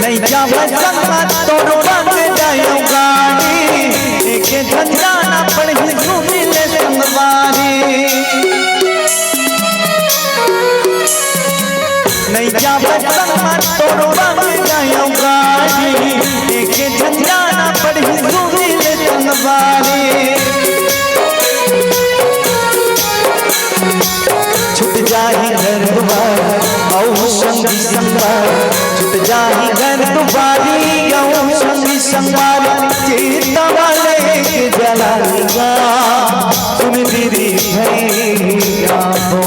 नइ जावय संगत तोर बन जायो गाड़ी, एके झन जाना पड़ही सुन ले संगवारी। नइ जावय संगत तोर बन जायो गाड़ी, एके झन जाना पड़ही सुन ले संगवारी। छूट जाही घर दुआर अउ संगी संगवारी, छूट जाही घर दुआरी अउ संगी संगवारी। चिता वाले के जलालवा सुन दीदी भैया हो,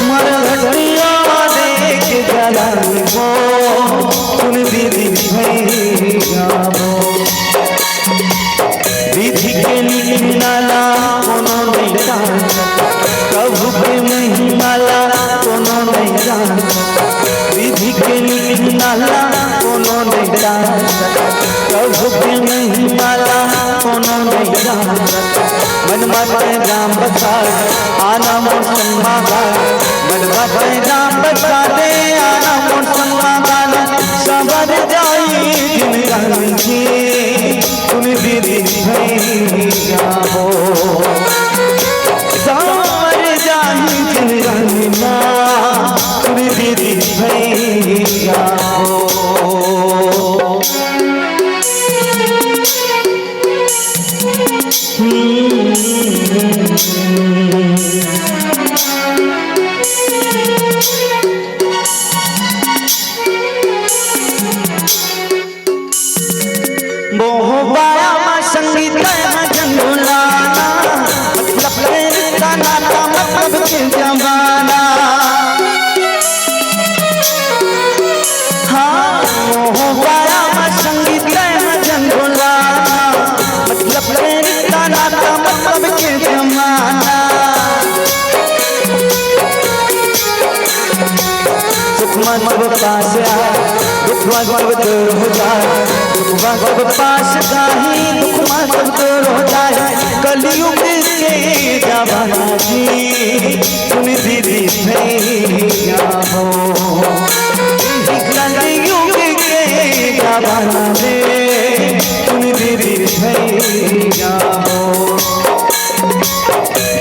मरघटिया वाले के जलालवा सुन दीदी भैया हो। विधि के नीति नाला कोनो नइ जान, प्रभु के महिमा ला कोनो नइ जान। विधि के नीति नाला कोनो नइ जान, प्रभु के महिमा ला कोनो नइ जान। मन मा राम बसा, आना मोर संग मा गा। मन मा राम बसा दे, आना मोर संग मा गा। सबर जाई जिनगानी जी, सुन दीदी भैया हो। सबर जाई जिनगानी ना, सुन दीदी भैया हो। मोह माया मा संगी तैं हा झन भुलाना, मतलब के रिश्ता नाता मतलब के जमाना। हाँ, मोह माया मा संगी तैं हा झन भुलाना, मतलब के रिश्ता नाता मतलब के जमाना। सुख मा सब पास आए, दुख मा सब दूर हो जाए। सुख मा सब पास आए, दुख मा सब दूर हो जाए। कलयुग के जमाना जी, सुन दीदी भैया हो। कलयुग के जमाना रे, सुन दीदी भैया हो।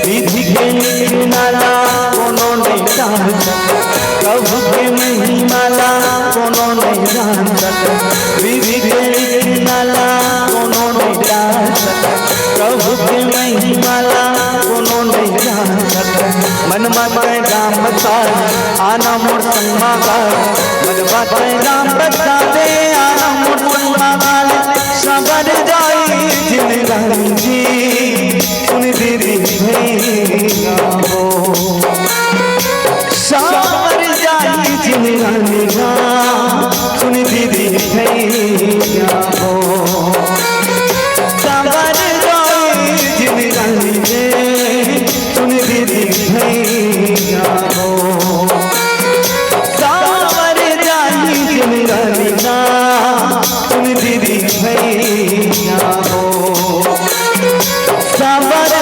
विधि के नीति नाला कोनो नइ जान सकय, प्रभु के महिमा ला कोनो नइ जान सकय। विधि के नीति नाला कोनो नइ जान सकय, प्रभु के महिमा ला कोनो नइ जान सकय। मन मा राम बसा, आना मोर संग मा गा। मन मा राम बसा दे, आना मोर संग मा गा। सबर जाई जिनगानी जी, सुन दीदी भैया हो। सबर जाई जिनगानी ना, सुन दीदी भैया हो। सबर जाई जिनगानी रे, सुन दीदी भैया हो। सबर जाई जिनगानी ना, सुन दीदी भैया हो। सबर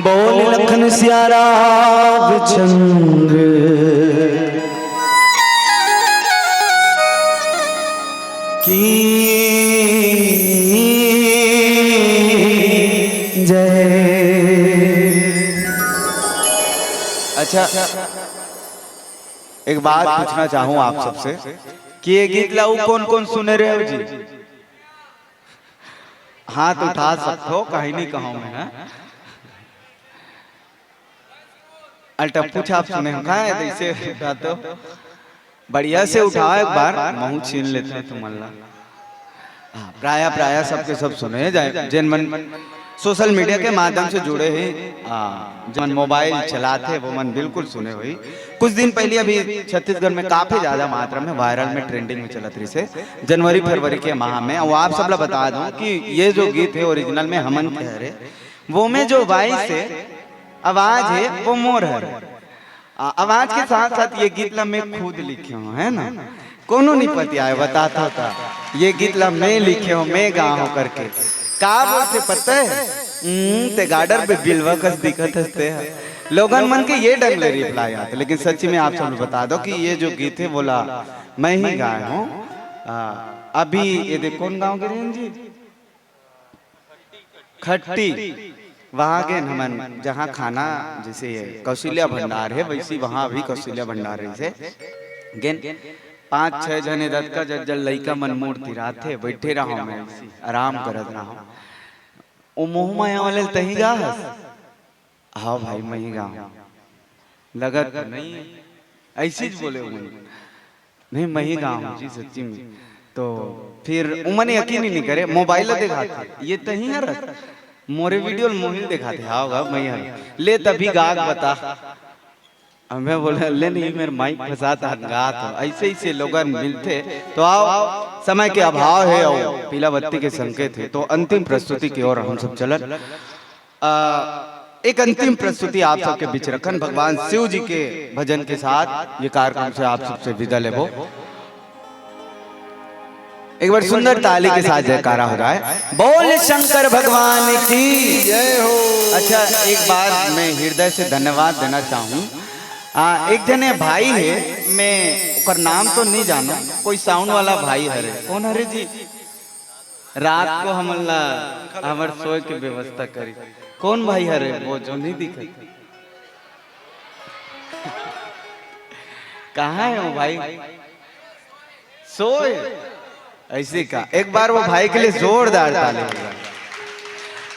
बोल लखन सिया रामचंद्र की जय। अच्छा, एक बात पूछना चाहूँ आप सबसे कि ये गीत ला अउ कौन कौन सुने रहे हो जी? हाथ उठा सकथो, कहीं नहीं कहूँ मैं, हाँ? अल्टप्पू छाप सुने हो का? जैसे उठा तो बढ़िया से उठाओ एक बार, महूँ छीन लेते हैं तुमन ला। हाँ, प्रायः, प्रायः सबके सब सुने जाए, जेन मन social media के माध्यम से जुड़े हैं, हाँ, जेन मन mobile चलाते, वो मन बिल्कुल सुने होही। कुछ दिन पहले अभी छत्तीसगढ़ में काफी ज्यादा मात्रा में viral में trending में चलत रहिसे, जनवरी फरवरी के माह में। अउ आप सब ला बता दूं कि ये जो गीत है original में हमन के हरे, वो में जो voice है, आवाज है, वो मोर हरे। आ, आवाज के साथ साथ ये गीत ला मैं खुद लिखे हूँ, है ना? कोनो नहीं पतियाए, बताता था। ये गीत ला मैं लिखे हूँ, मैं गा हूँ करके। का बोलते पता है? हम्म, ते गाडर पे बिलवा कस दिखत हस ते ह। लोगन मन के ये ढंग ले reply आते, लेकिन सच्ची में आप सब बताथों कि ये जो गीत है, वोला मैं ही गाए हूँ। आ, अभी ये देख, कौन गाँव के रेहेन जी? खट्टी। वहाँ गेन हमन, जहाँ खाना, जैसे ये कौशल्या भंडार है, वैसी वहाँ भी कौशल्या भंडार है, जैसे गेन पाँच छह झने दतका जज्जल लइका मन मोर तिराथे, बैठे रहो मैं, आराम करत रहो। ओ मोह माया वाले ल तही गा हस? हाँ भाई, मैं ही गा हूँ। लगत तो नहीं है। ऐसी ज बोले उमन। नहीं, मैं ही गा हूँ जी, सच्ची में। तो फिर उमन यकीन ही नहीं करे, mobile दिखाते, ये तही हरस, मोरे video मोहिल दिखाते, हाँ गा, मैं हर ले तभी गाग बता। अब मैं बोला, ले नहीं, मेरे mic फंसात हन, गात हो। ऐसे ऐसे लोगन मिलते, तो आओ, समय के अभाव है, आओ, पीला बत्ती के संकेत है, तो अंतिम प्रस्तुति की ओर हम सब चलन। आ, एक अंतिम प्रस्तुति आप सबके बीच रखन, भगवान शिव जी के भजन के साथ ये कार्यक्रम से आप सबसे विदा लेबो। एक बार सुंदर ताली के साथ जयकारा हो जाए, बोल शंकर भगवान की जय हो। अच्छा, एक बार मैं हृदय से धन्यवाद देना चाहूँ। आ, एक जने भाई है, मैं ओकर नाम तो नहीं जानू, कोई sound वाला भाई हरे, कौन हरे जी? रात को हमन ला हमर सोए के व्यवस्था करी। कौन भाई हरे वो जो नहीं दिखत? कहाँ है वो भाई? सोए। ऐसे का, एक बार वो भाई के लिए जोरदार ताली बजाओ।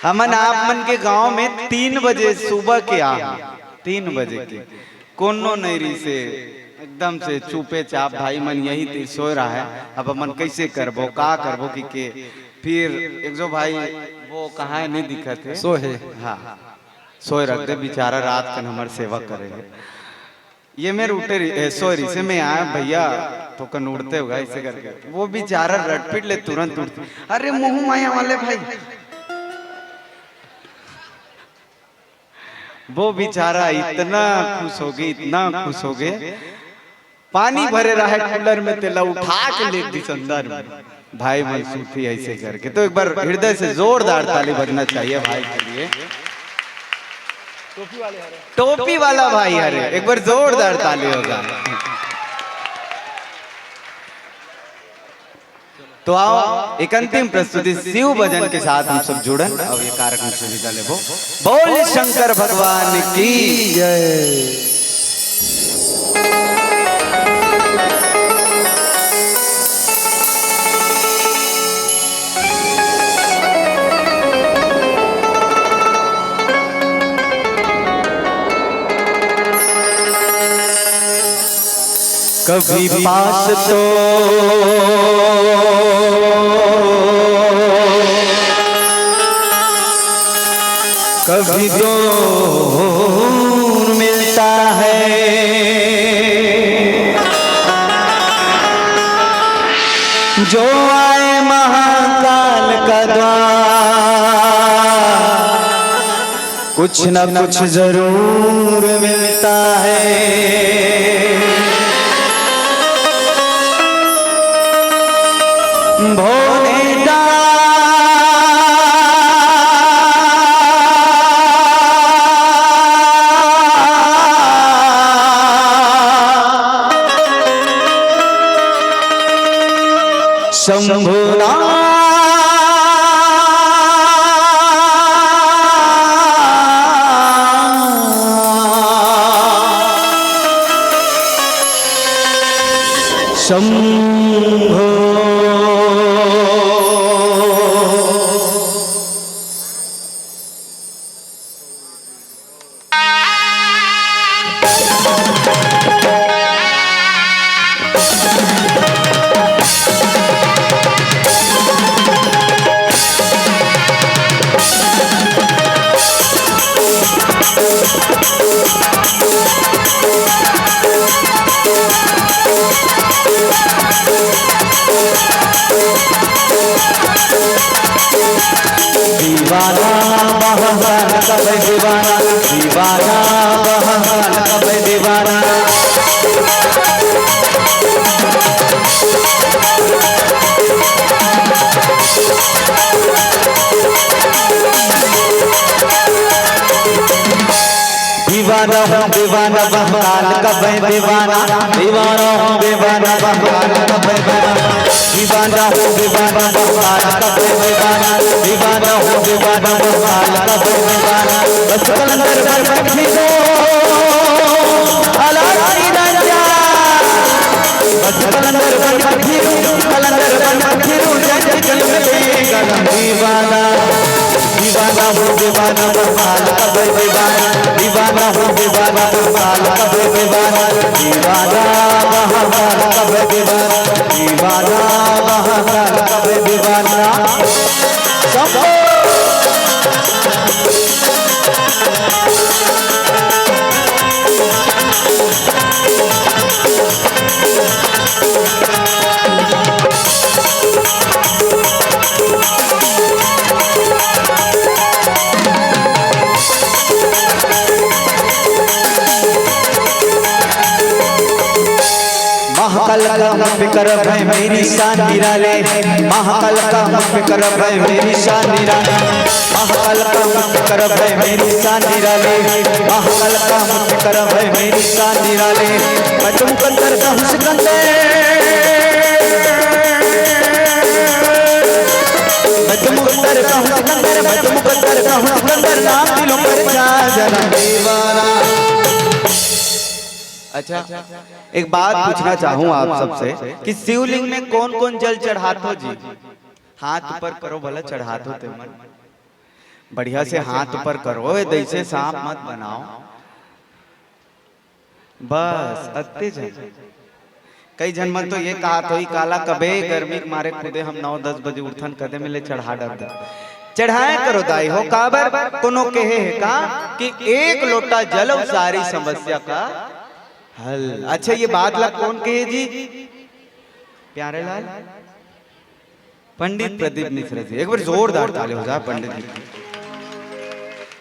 हमन आप मन के गांव में तीन बजे सुबह के आ, तीन बजे के कोनो नहीं रहिसे, एकदम से चुपे चाप भाई मन यही तीर सोए रहा है। अब हमन कैसे करबो, का करबो कि के? फिर एक जो भाई वो कहाँ है, नहीं दिखत है। सोए है। हाँ, सोए रख दे बेचारा, रात कन हमर सेवा करे है। ये मेर उठे रही, ए, सोए रही से मैं आया भैया, तो कन उठते होगा ऐसे करके। वो बेचारा रटपिट ले तुरंत उठते, अरे मुंह माया वाले भाई। वो बेचारा इतना खुश हो गए, इतना खुश हो गए, पानी भरे रहे कूलर में, तेला उठा के ले दिस अंदर में। भाई मन सूती ऐसे करके। तो एक बार हृदय से जोरदार ताली बजना चाहिए भाई के लिए। टोपी वाला भाई हरे, एक बार जोरदार ताली होगा। तो आओ, एक अंतिम प्रस्तुति शिव भजन के साथ हम सब जुड़न और ये कार्यक्रम से विदा लेबो। बोल शंकर भगवान की जय। कभी पास तो कभी दूर मिलता है, जो आए महाकाल का द्वार, कुछ न कुछ जरूर मिलता है। भोले शंभुनाथ शंभो। दीवाना बहकाल कबे दीवाना, दीवाना बहकाल कबे दीवाना। दीवाना हूँ दीवाना बहकाल कबे दीवाना, दीवाना हूँ दीवाना बहकाल कबे दीवाना। दीवाना हूँ दीवाना बहकाल कबे दीवाना, दीवाना हूँ दीवाना बहकाल कबे दीवाना। बस कलंदर बन पक्षी को आलासी राजा, बस कलंदर बन पक्षी को, कलंदर बन पक्षी को, जय जय कलंदर कलम दीवाना। दीवाना हूँ दीवाना बहकाल कबे दीवाना, दीवाना हूँ दीवाना बहकाल कबे दीवाना। दीवाना बहकाल कबे दीवाना, दीवाना बहकाल कबे दीवाना। शंभो। महाकाल का मुझ पे करब है मेरी शान निराले, महाकाल का मुझ पे करब है मेरी शान निराले, महाकाल का मुझ पे करब है मेरी शान निराले, महाकाल का मुझ पे करब है मेरी शान निराले। मैं तो मुकद्दर का हूँ सिकंदर, मैं तो मुकद्दर का हूँ सिकंदर, मैं तो मुकद्दर का हूँ सिकंदर, नाम दिलों पर छा जाना दीवाना। अच्छा, एक बात पूछना चाहूँ आप सबसे कि शिवलिंग में कौन कौन जल चढ़ात हो जी? हाथ ऊपर करो भला, चढ़ात हो ते मन। बढ़िया से हाथ ऊपर करो, ए, जैसे सांप मत बनाओ। बस अत्ते झन। कई झन मन तो ये कहत होही, काला कबे गर्मी के मारे खुदे हम नौ दस बजे उठथन, कदे में ले चढ़ा डरथन। चढ़ाए करो दाई हो, काबर कोनो कहे हे का कि एक लोटा जल अउ सारी समस्या का हल। अच्छा, ये बात ला कौन कहे जी? प्यारे लाल, पंडित प्रदीप मिश्रा जी, एक बार जोरदार ताली हो जाए पंडित जी की।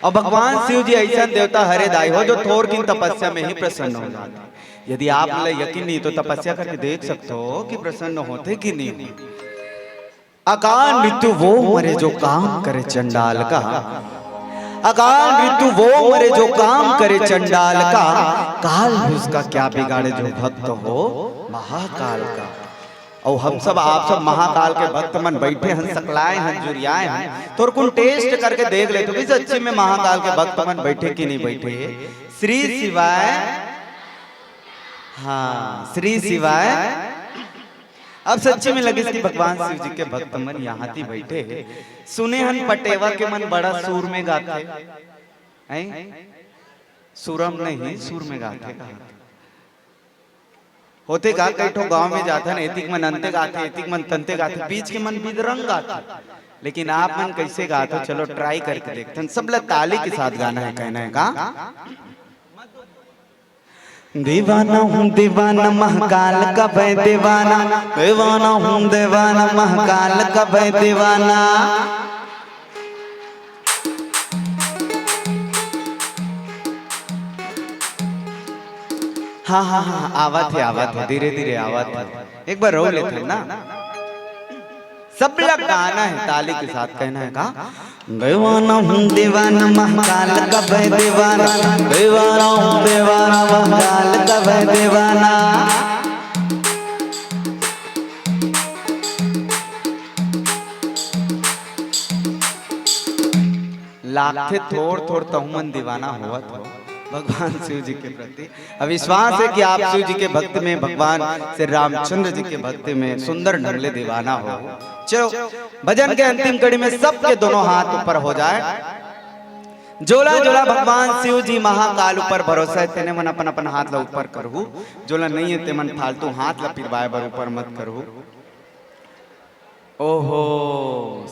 अउ भगवान शिव जी अइसन देवता हरे दाई हो, जो थोरकिन तपस्या में ही प्रसन्न हो जाथे। यदि आप ला यकीन नहीं तो तपस्या करके देख सकते हो कि प्रसन्न होथे कि नहीं। अकाल मृत्यु वो मरे जो काम करे चंडाल का, अकाल मृत्यु वो मरे जो काम करे चंडाल का, काल भी उसका क्या बिगाड़े जो भक्त हो महाकाल का। अउ हम सब, आप सब महाकाल के भक्त मन बइठे हन, सकलाए हन, जुरियाए हन, थोरकुन test करके देख लेथो कि सच्ची में महाकाल के भक्त मन बइठे कि नहीं बइठे। श्री शिवाय, हाँ, श्री शिवाय। अब सच्ची में लगिस कि भगवान शिव जी के भक्त मन यहाँ ती बइठे हे। सुने हन पटेवा के मन बड़ा सुर में गाथे, हैं? सुरम नहीं, सुर में गाथे, कहा। होथे का, कई ठो गांव में जाथन, एतिक मन अंते गाथे, एतिक मन तंते गाथे, बीच के मन बिदरंग गाथे। लेकिन आप मन कैसे गाथो, चलो try करके देखथन। सब ला ताली के साथ गाना है, कहना है का? दीवाना हूँ दीवाना महाकाल का मैं दीवाना, दीवाना हूँ दीवाना महाकाल का मैं दीवाना। हाँ, हाँ, हाँ, आवत हे, आवत हे, धीरे-धीरे आवत हे। एक बार रो लेथन ना। सब ला गाना हे, ताली के साथ कहना हे का? दीवाना हूँ दीवाना महाकाल का मैं दीवाना, दीवाना हूँ दीवाना महाकाल का मैं दीवाना। थे थोर थोर तहु मन दीवाना होवत हो भगवान शिव जी के प्रति। अविश्वास है कि आप शिव जी के भक्ति में, भगवान श्री रामचंद्र जी के भक्ति में सुंदर ढंग ले दीवाना हो। चलो, भजन के अंतिम कड़ी में सबके दोनों हाथ ऊपर हो जाए। जोला जोला भगवान शिव जी महाकाल ऊपर भरोसा है, तेने मन अपन अपन हाथ ला ऊपर करहू। जोला नहीं है, ते मन फालतू हाथ ला पिरवाए बर ऊपर मत करहू। ओहो,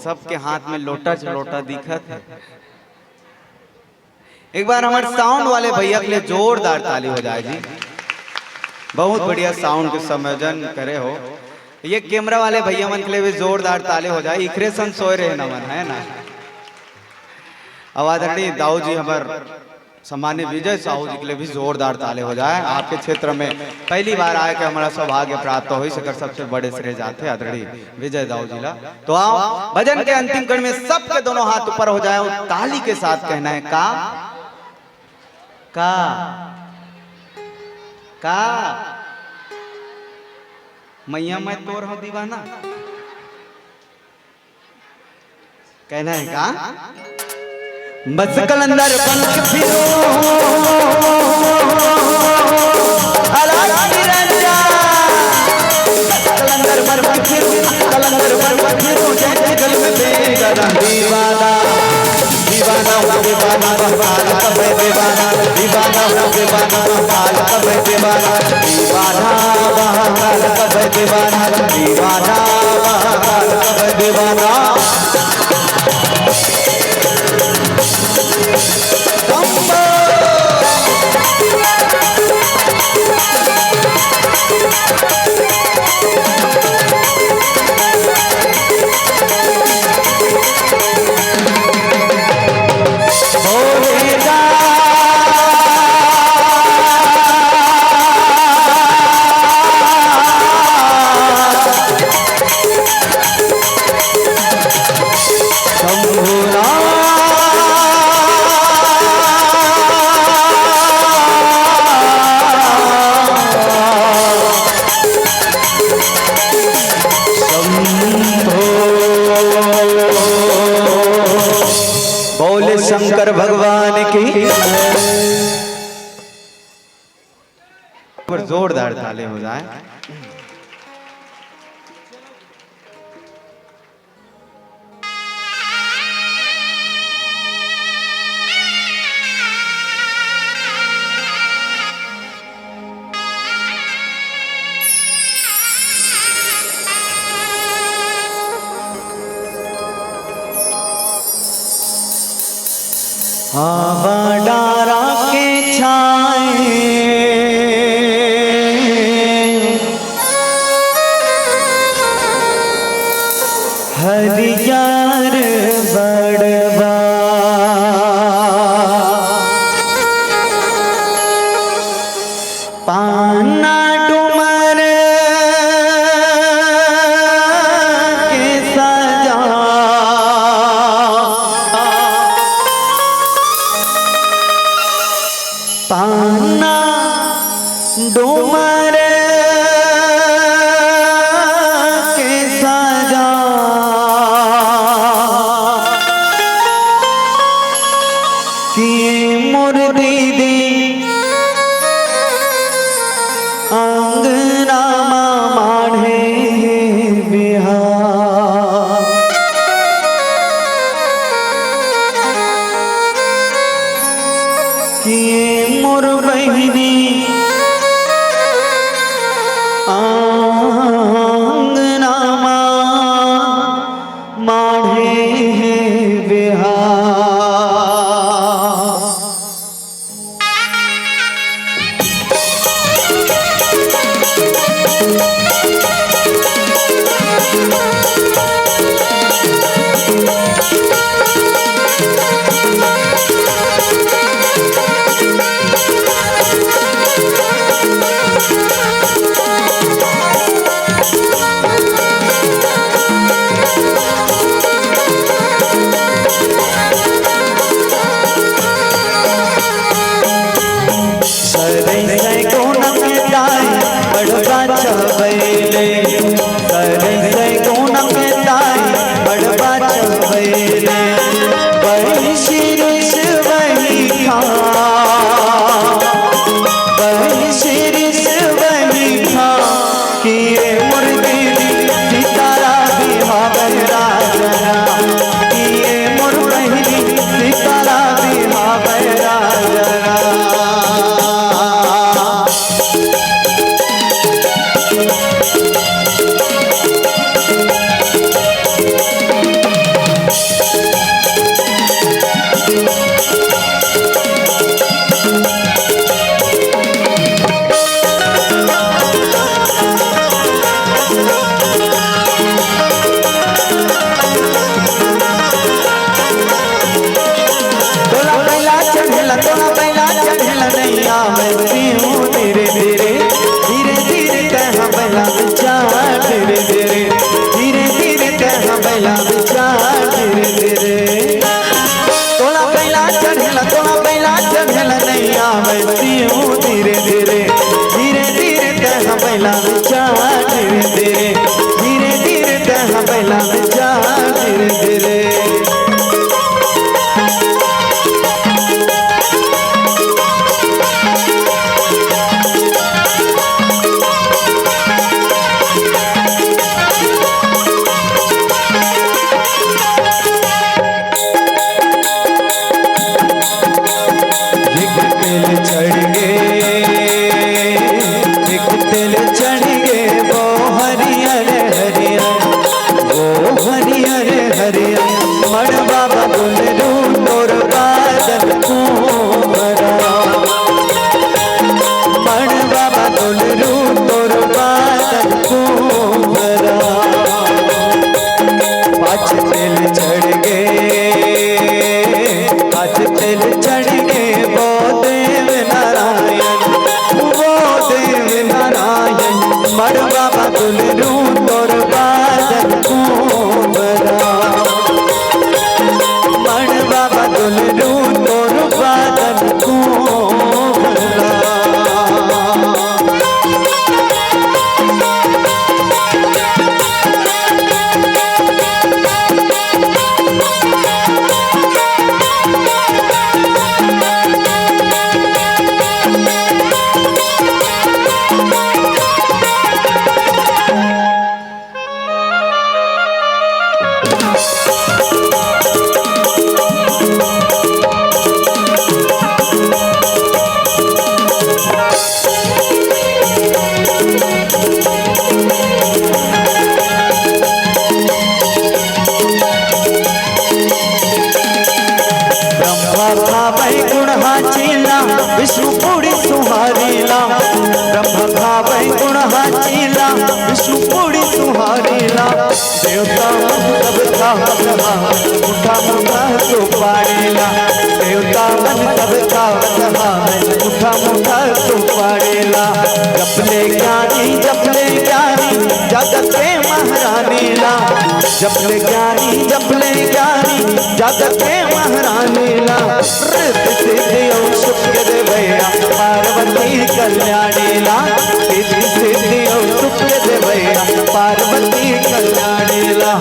सबके हाथ में लोटा च लोटा दिखत है। एक बार हमारे साउंड वाले भैया के लिए जोरदार ताली हो जाए जी। बहुत बढ़िया साउंड के संयोजन करे हो। ये कैमरा वाले भैया मन के लिए भी जोरदार ताली हो जाए। इखरे सन सोए रहे नमन, है ना? अब आदरणीय दाऊ जी, हमार सम्मानित विजय साहू जी के लिए भी जोरदार ताली हो जाए। आपके क्षेत्र में पहली बार आए के हमारा सौभाग्य प्राप्त होइस, एकर सबसे बड़े श्रेय जाथे आदरणीय विजय दाऊ जी ला। तो आओ, भजन के अंतिम कण में सबके दोनों हाथ ऊपर हो जाए और ताली के साथ कहना है, का, का, का, मैया मैं तोर हूँ दीवाना। कहना है का? बस कलंदर बन के फिरूं, अलग निरंजन। बस कलंदर बन के फिरूं, कलंदर बन के फिरूं, जय जय गल में तेरा दीवाना। दीवाना हूँ दीवाना, बहाल कब दीवाना। दीवाना हूँ दीवाना, बहाल कब दीवाना। दीवाना, बहाल कब दीवाना। दीवाना, बहाल कब दीवाना। बोले शंकर भगवान की। पर जोरदार ताली हो जाए। आवा डारा के छाए हरियर बड़वा। पाना डूमर के सजा, पाना डूमर के सजा। कि मोर दीदी अंगना मा माढ़े हे बिहान। कि मोर बहिनी अंगना मा माढ़े हे बिहान। धीरे धीरे, धीरे धीरे तैं ह बइला में जा, धीरे धीरे, धीरे धीरे तैं ह बइला में जा, धीरे धीरे। एक तेल चढ़ गे, एक तेल चढ़ गे, वो हरियर हरियर, वो हरियर हरियर, मड़वा बदल रू तोर बादल कुंवरा, मड़वा बदल रू तोर बादल कुंवरा। पाछ तेल चढ़ गे, पाछ तेल चढ़ गे, वो देव नारायण, वो देव नारायण, मड़वा बदल रू तोर बादल कुंवरा, मड़वा बदल रू तोर बादल कुंवरा। ब्रह्मा भावै गुण हाचीला, विष्णु पूरी सुहारीला। ब्रह्मा भावै गुण हाचीला, विष्णु पूरी सुहारीला। देवता मन सब थावत हा, मुठा मुठा सुपारीला। देवता मन सब थावत हा, मुठा मुठा सुपारीला। जप ले ज्ञानी, जप ले ज्ञानी, जगत के महारानीला। जप ले ज्ञानी, जप ले ज्ञानी, जगत के महारानीला। रिद्धि सिद्धि अउ सुख के देवइया, पार्वती कल्याणीला। रिद्धि सिद्धि अउ सुख के देवइया, पार्वती कल्याणीला।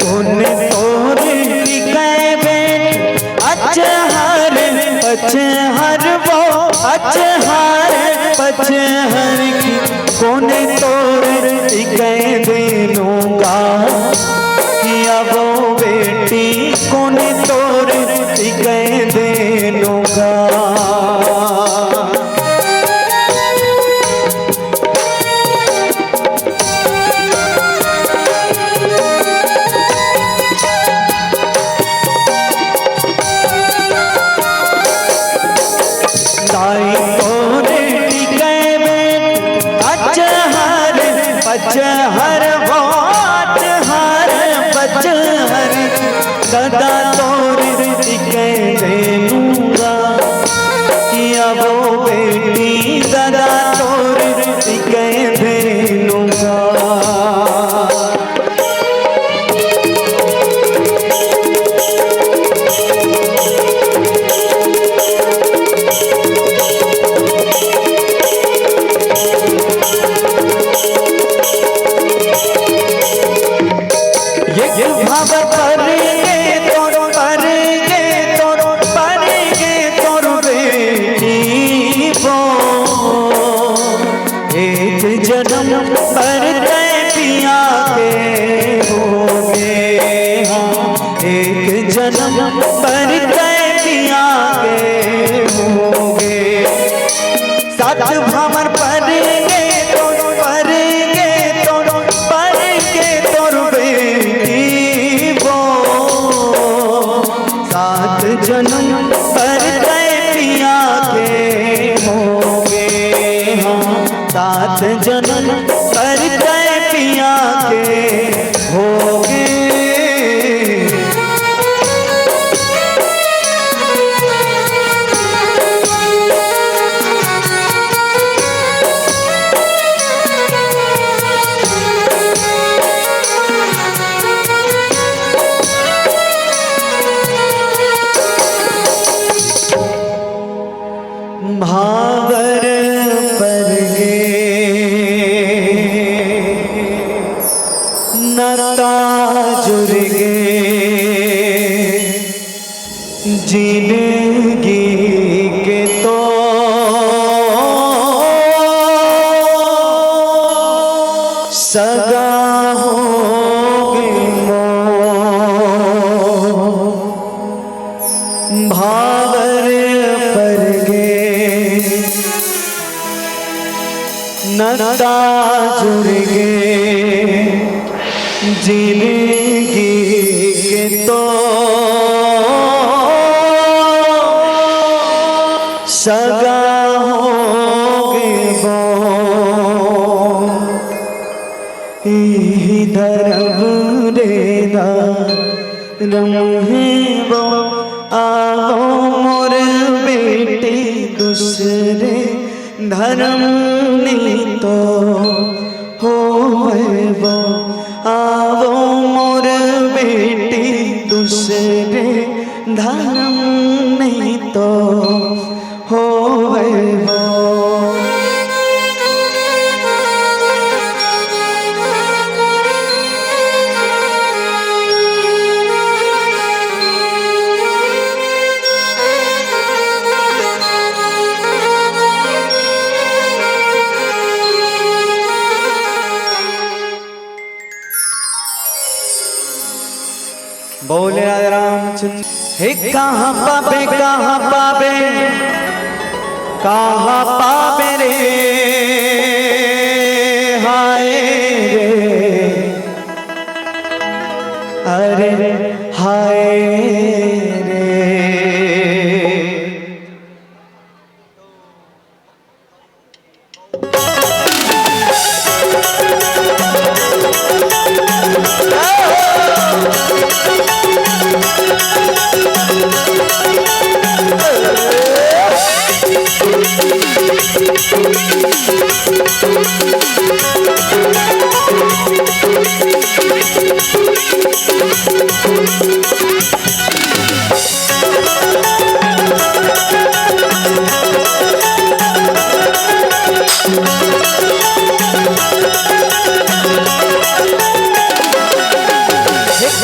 कोन तोर टिकै बेट, अचहर पचहर वो, अचहर पचहर की। कोन तोर टिकै देनों गा, किया वो बेटी, कोन तोर टिकै देनों गा। दाई तोरे टिकै बेट, अचहर पचहर वो, नाता जुड़ गे जिंदगी के तो सगा हो गे मोर। भावर पर गे नता जुड़ गे जिंदगी के तो सगा हो गे वो। इही धरम रे धरम हे वो, आवो मोर बेटी दूसरे धरम नइ तो होवय वो, आवो मोर बेटी दूसरे धरम नइ तो होवय वो। बोले राधे रामचंद्र। हे कहाँ पाबे, कहाँ पाबे, कहाँ पाबे रे, हाय रे, अरे हाय रे।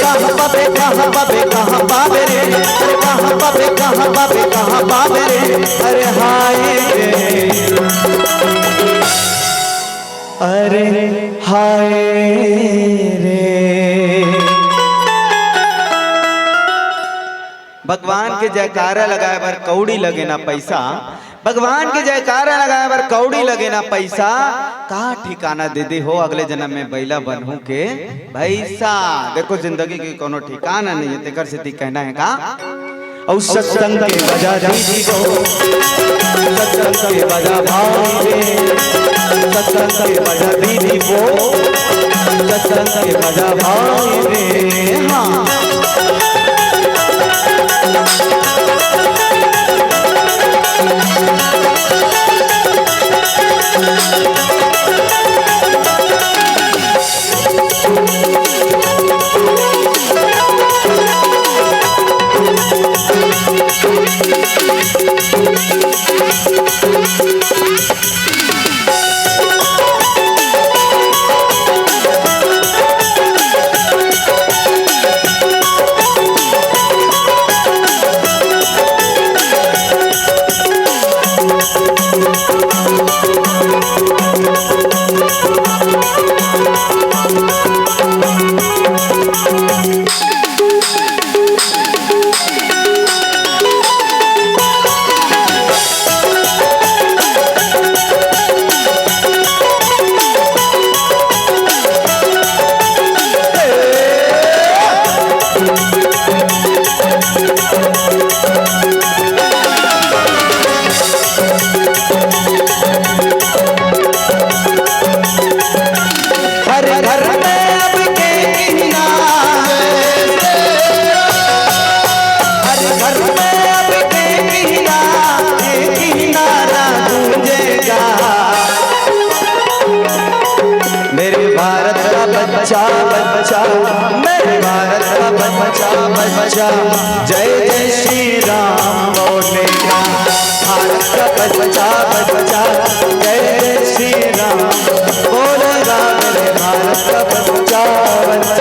कहाँ पाबे, कहाँ पाबे, कहाँ पाबे रे? अरे कहाँ पाबे, कहाँ पाबे, कहाँ पाबे रे? अरे हाय रे, अरे हाय रे। भगवान के जयकारा लगाए बर कौड़ी लगे ना पैसा, भगवान के जयकारा लगाए बर कौड़ी लगे ना पैसा। का ठिकाना दे दे हो, अगले जन्म में बइला बनहूं के भैसा। देखो, जिंदगी के कोनो ठिकाना नहीं है, तेकर सेती कहना है का? अउ सत्संग के बजा दीदी वो, सत्संग के बजा भाई रे, सत्संग के बजा दीदी वो, सत्संग के बजा भाई रे। हाँ। हर घर में अब के किनारे, हर घर में अब के किनारे, किनारा गूंजेगा। मेरे भारत का बच्चा, बच्चा, मेरे भारत का बच्चा, बच्चा, जय जय श्री राम बोलेगा। भारत का बच्चा, बच्चा, जय जय श्री राम बोलेगा। मेरे भारत का बच्चा, बच्चा,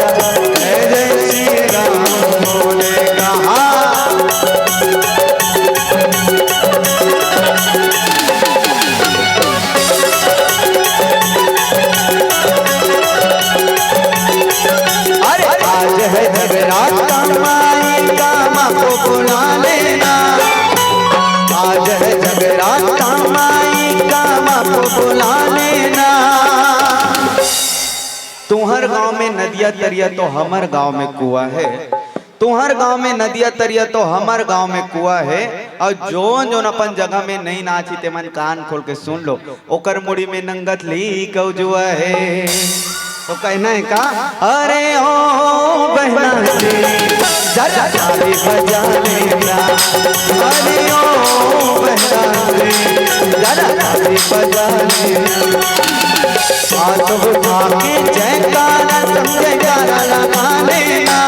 जगराता माई कामा को बुला लेना, आज है जगराता माई कामा को बुला लेना। तुहर गांव में नदिया तरिया तो हमर गांव में कुआ है, तुहर गांव में नदिया तरिया तो हमर गांव में कुआ है। और जोन जोन अपन जगह में नहीं नाची, ते मन कान खोल के सुन लो, ओकर मुड़ी में नंगत ली कौजुआ है। तो कहना है का? अरे ओ बहना रे, जरा ताली बजा लेना। अरे ओ बहना रे, जरा ताली बजा लेना। हाथ उठा के जयकारा, सब जयकारा लगा लेना।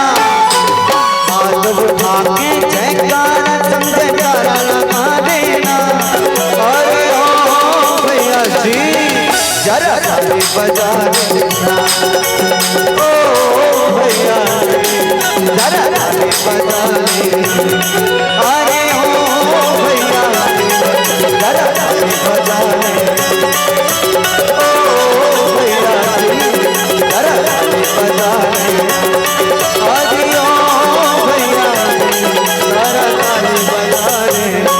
हाथ उठा के जयकारा, सब जयकारा लगा देना। अरे ओ भैया जी, जरा ताली बजा देना। ओ भैया जी, जरा ताली बजा देना। अरे ओ भैया जी, जरा ताली बजा देना। ओ भैया जी, जरा ताली बजा देना। अरे ओ भैया जी, जरा ताली बजा देना।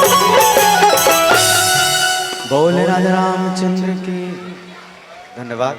बोल राजा रामचंद्र की। धन्यवाद।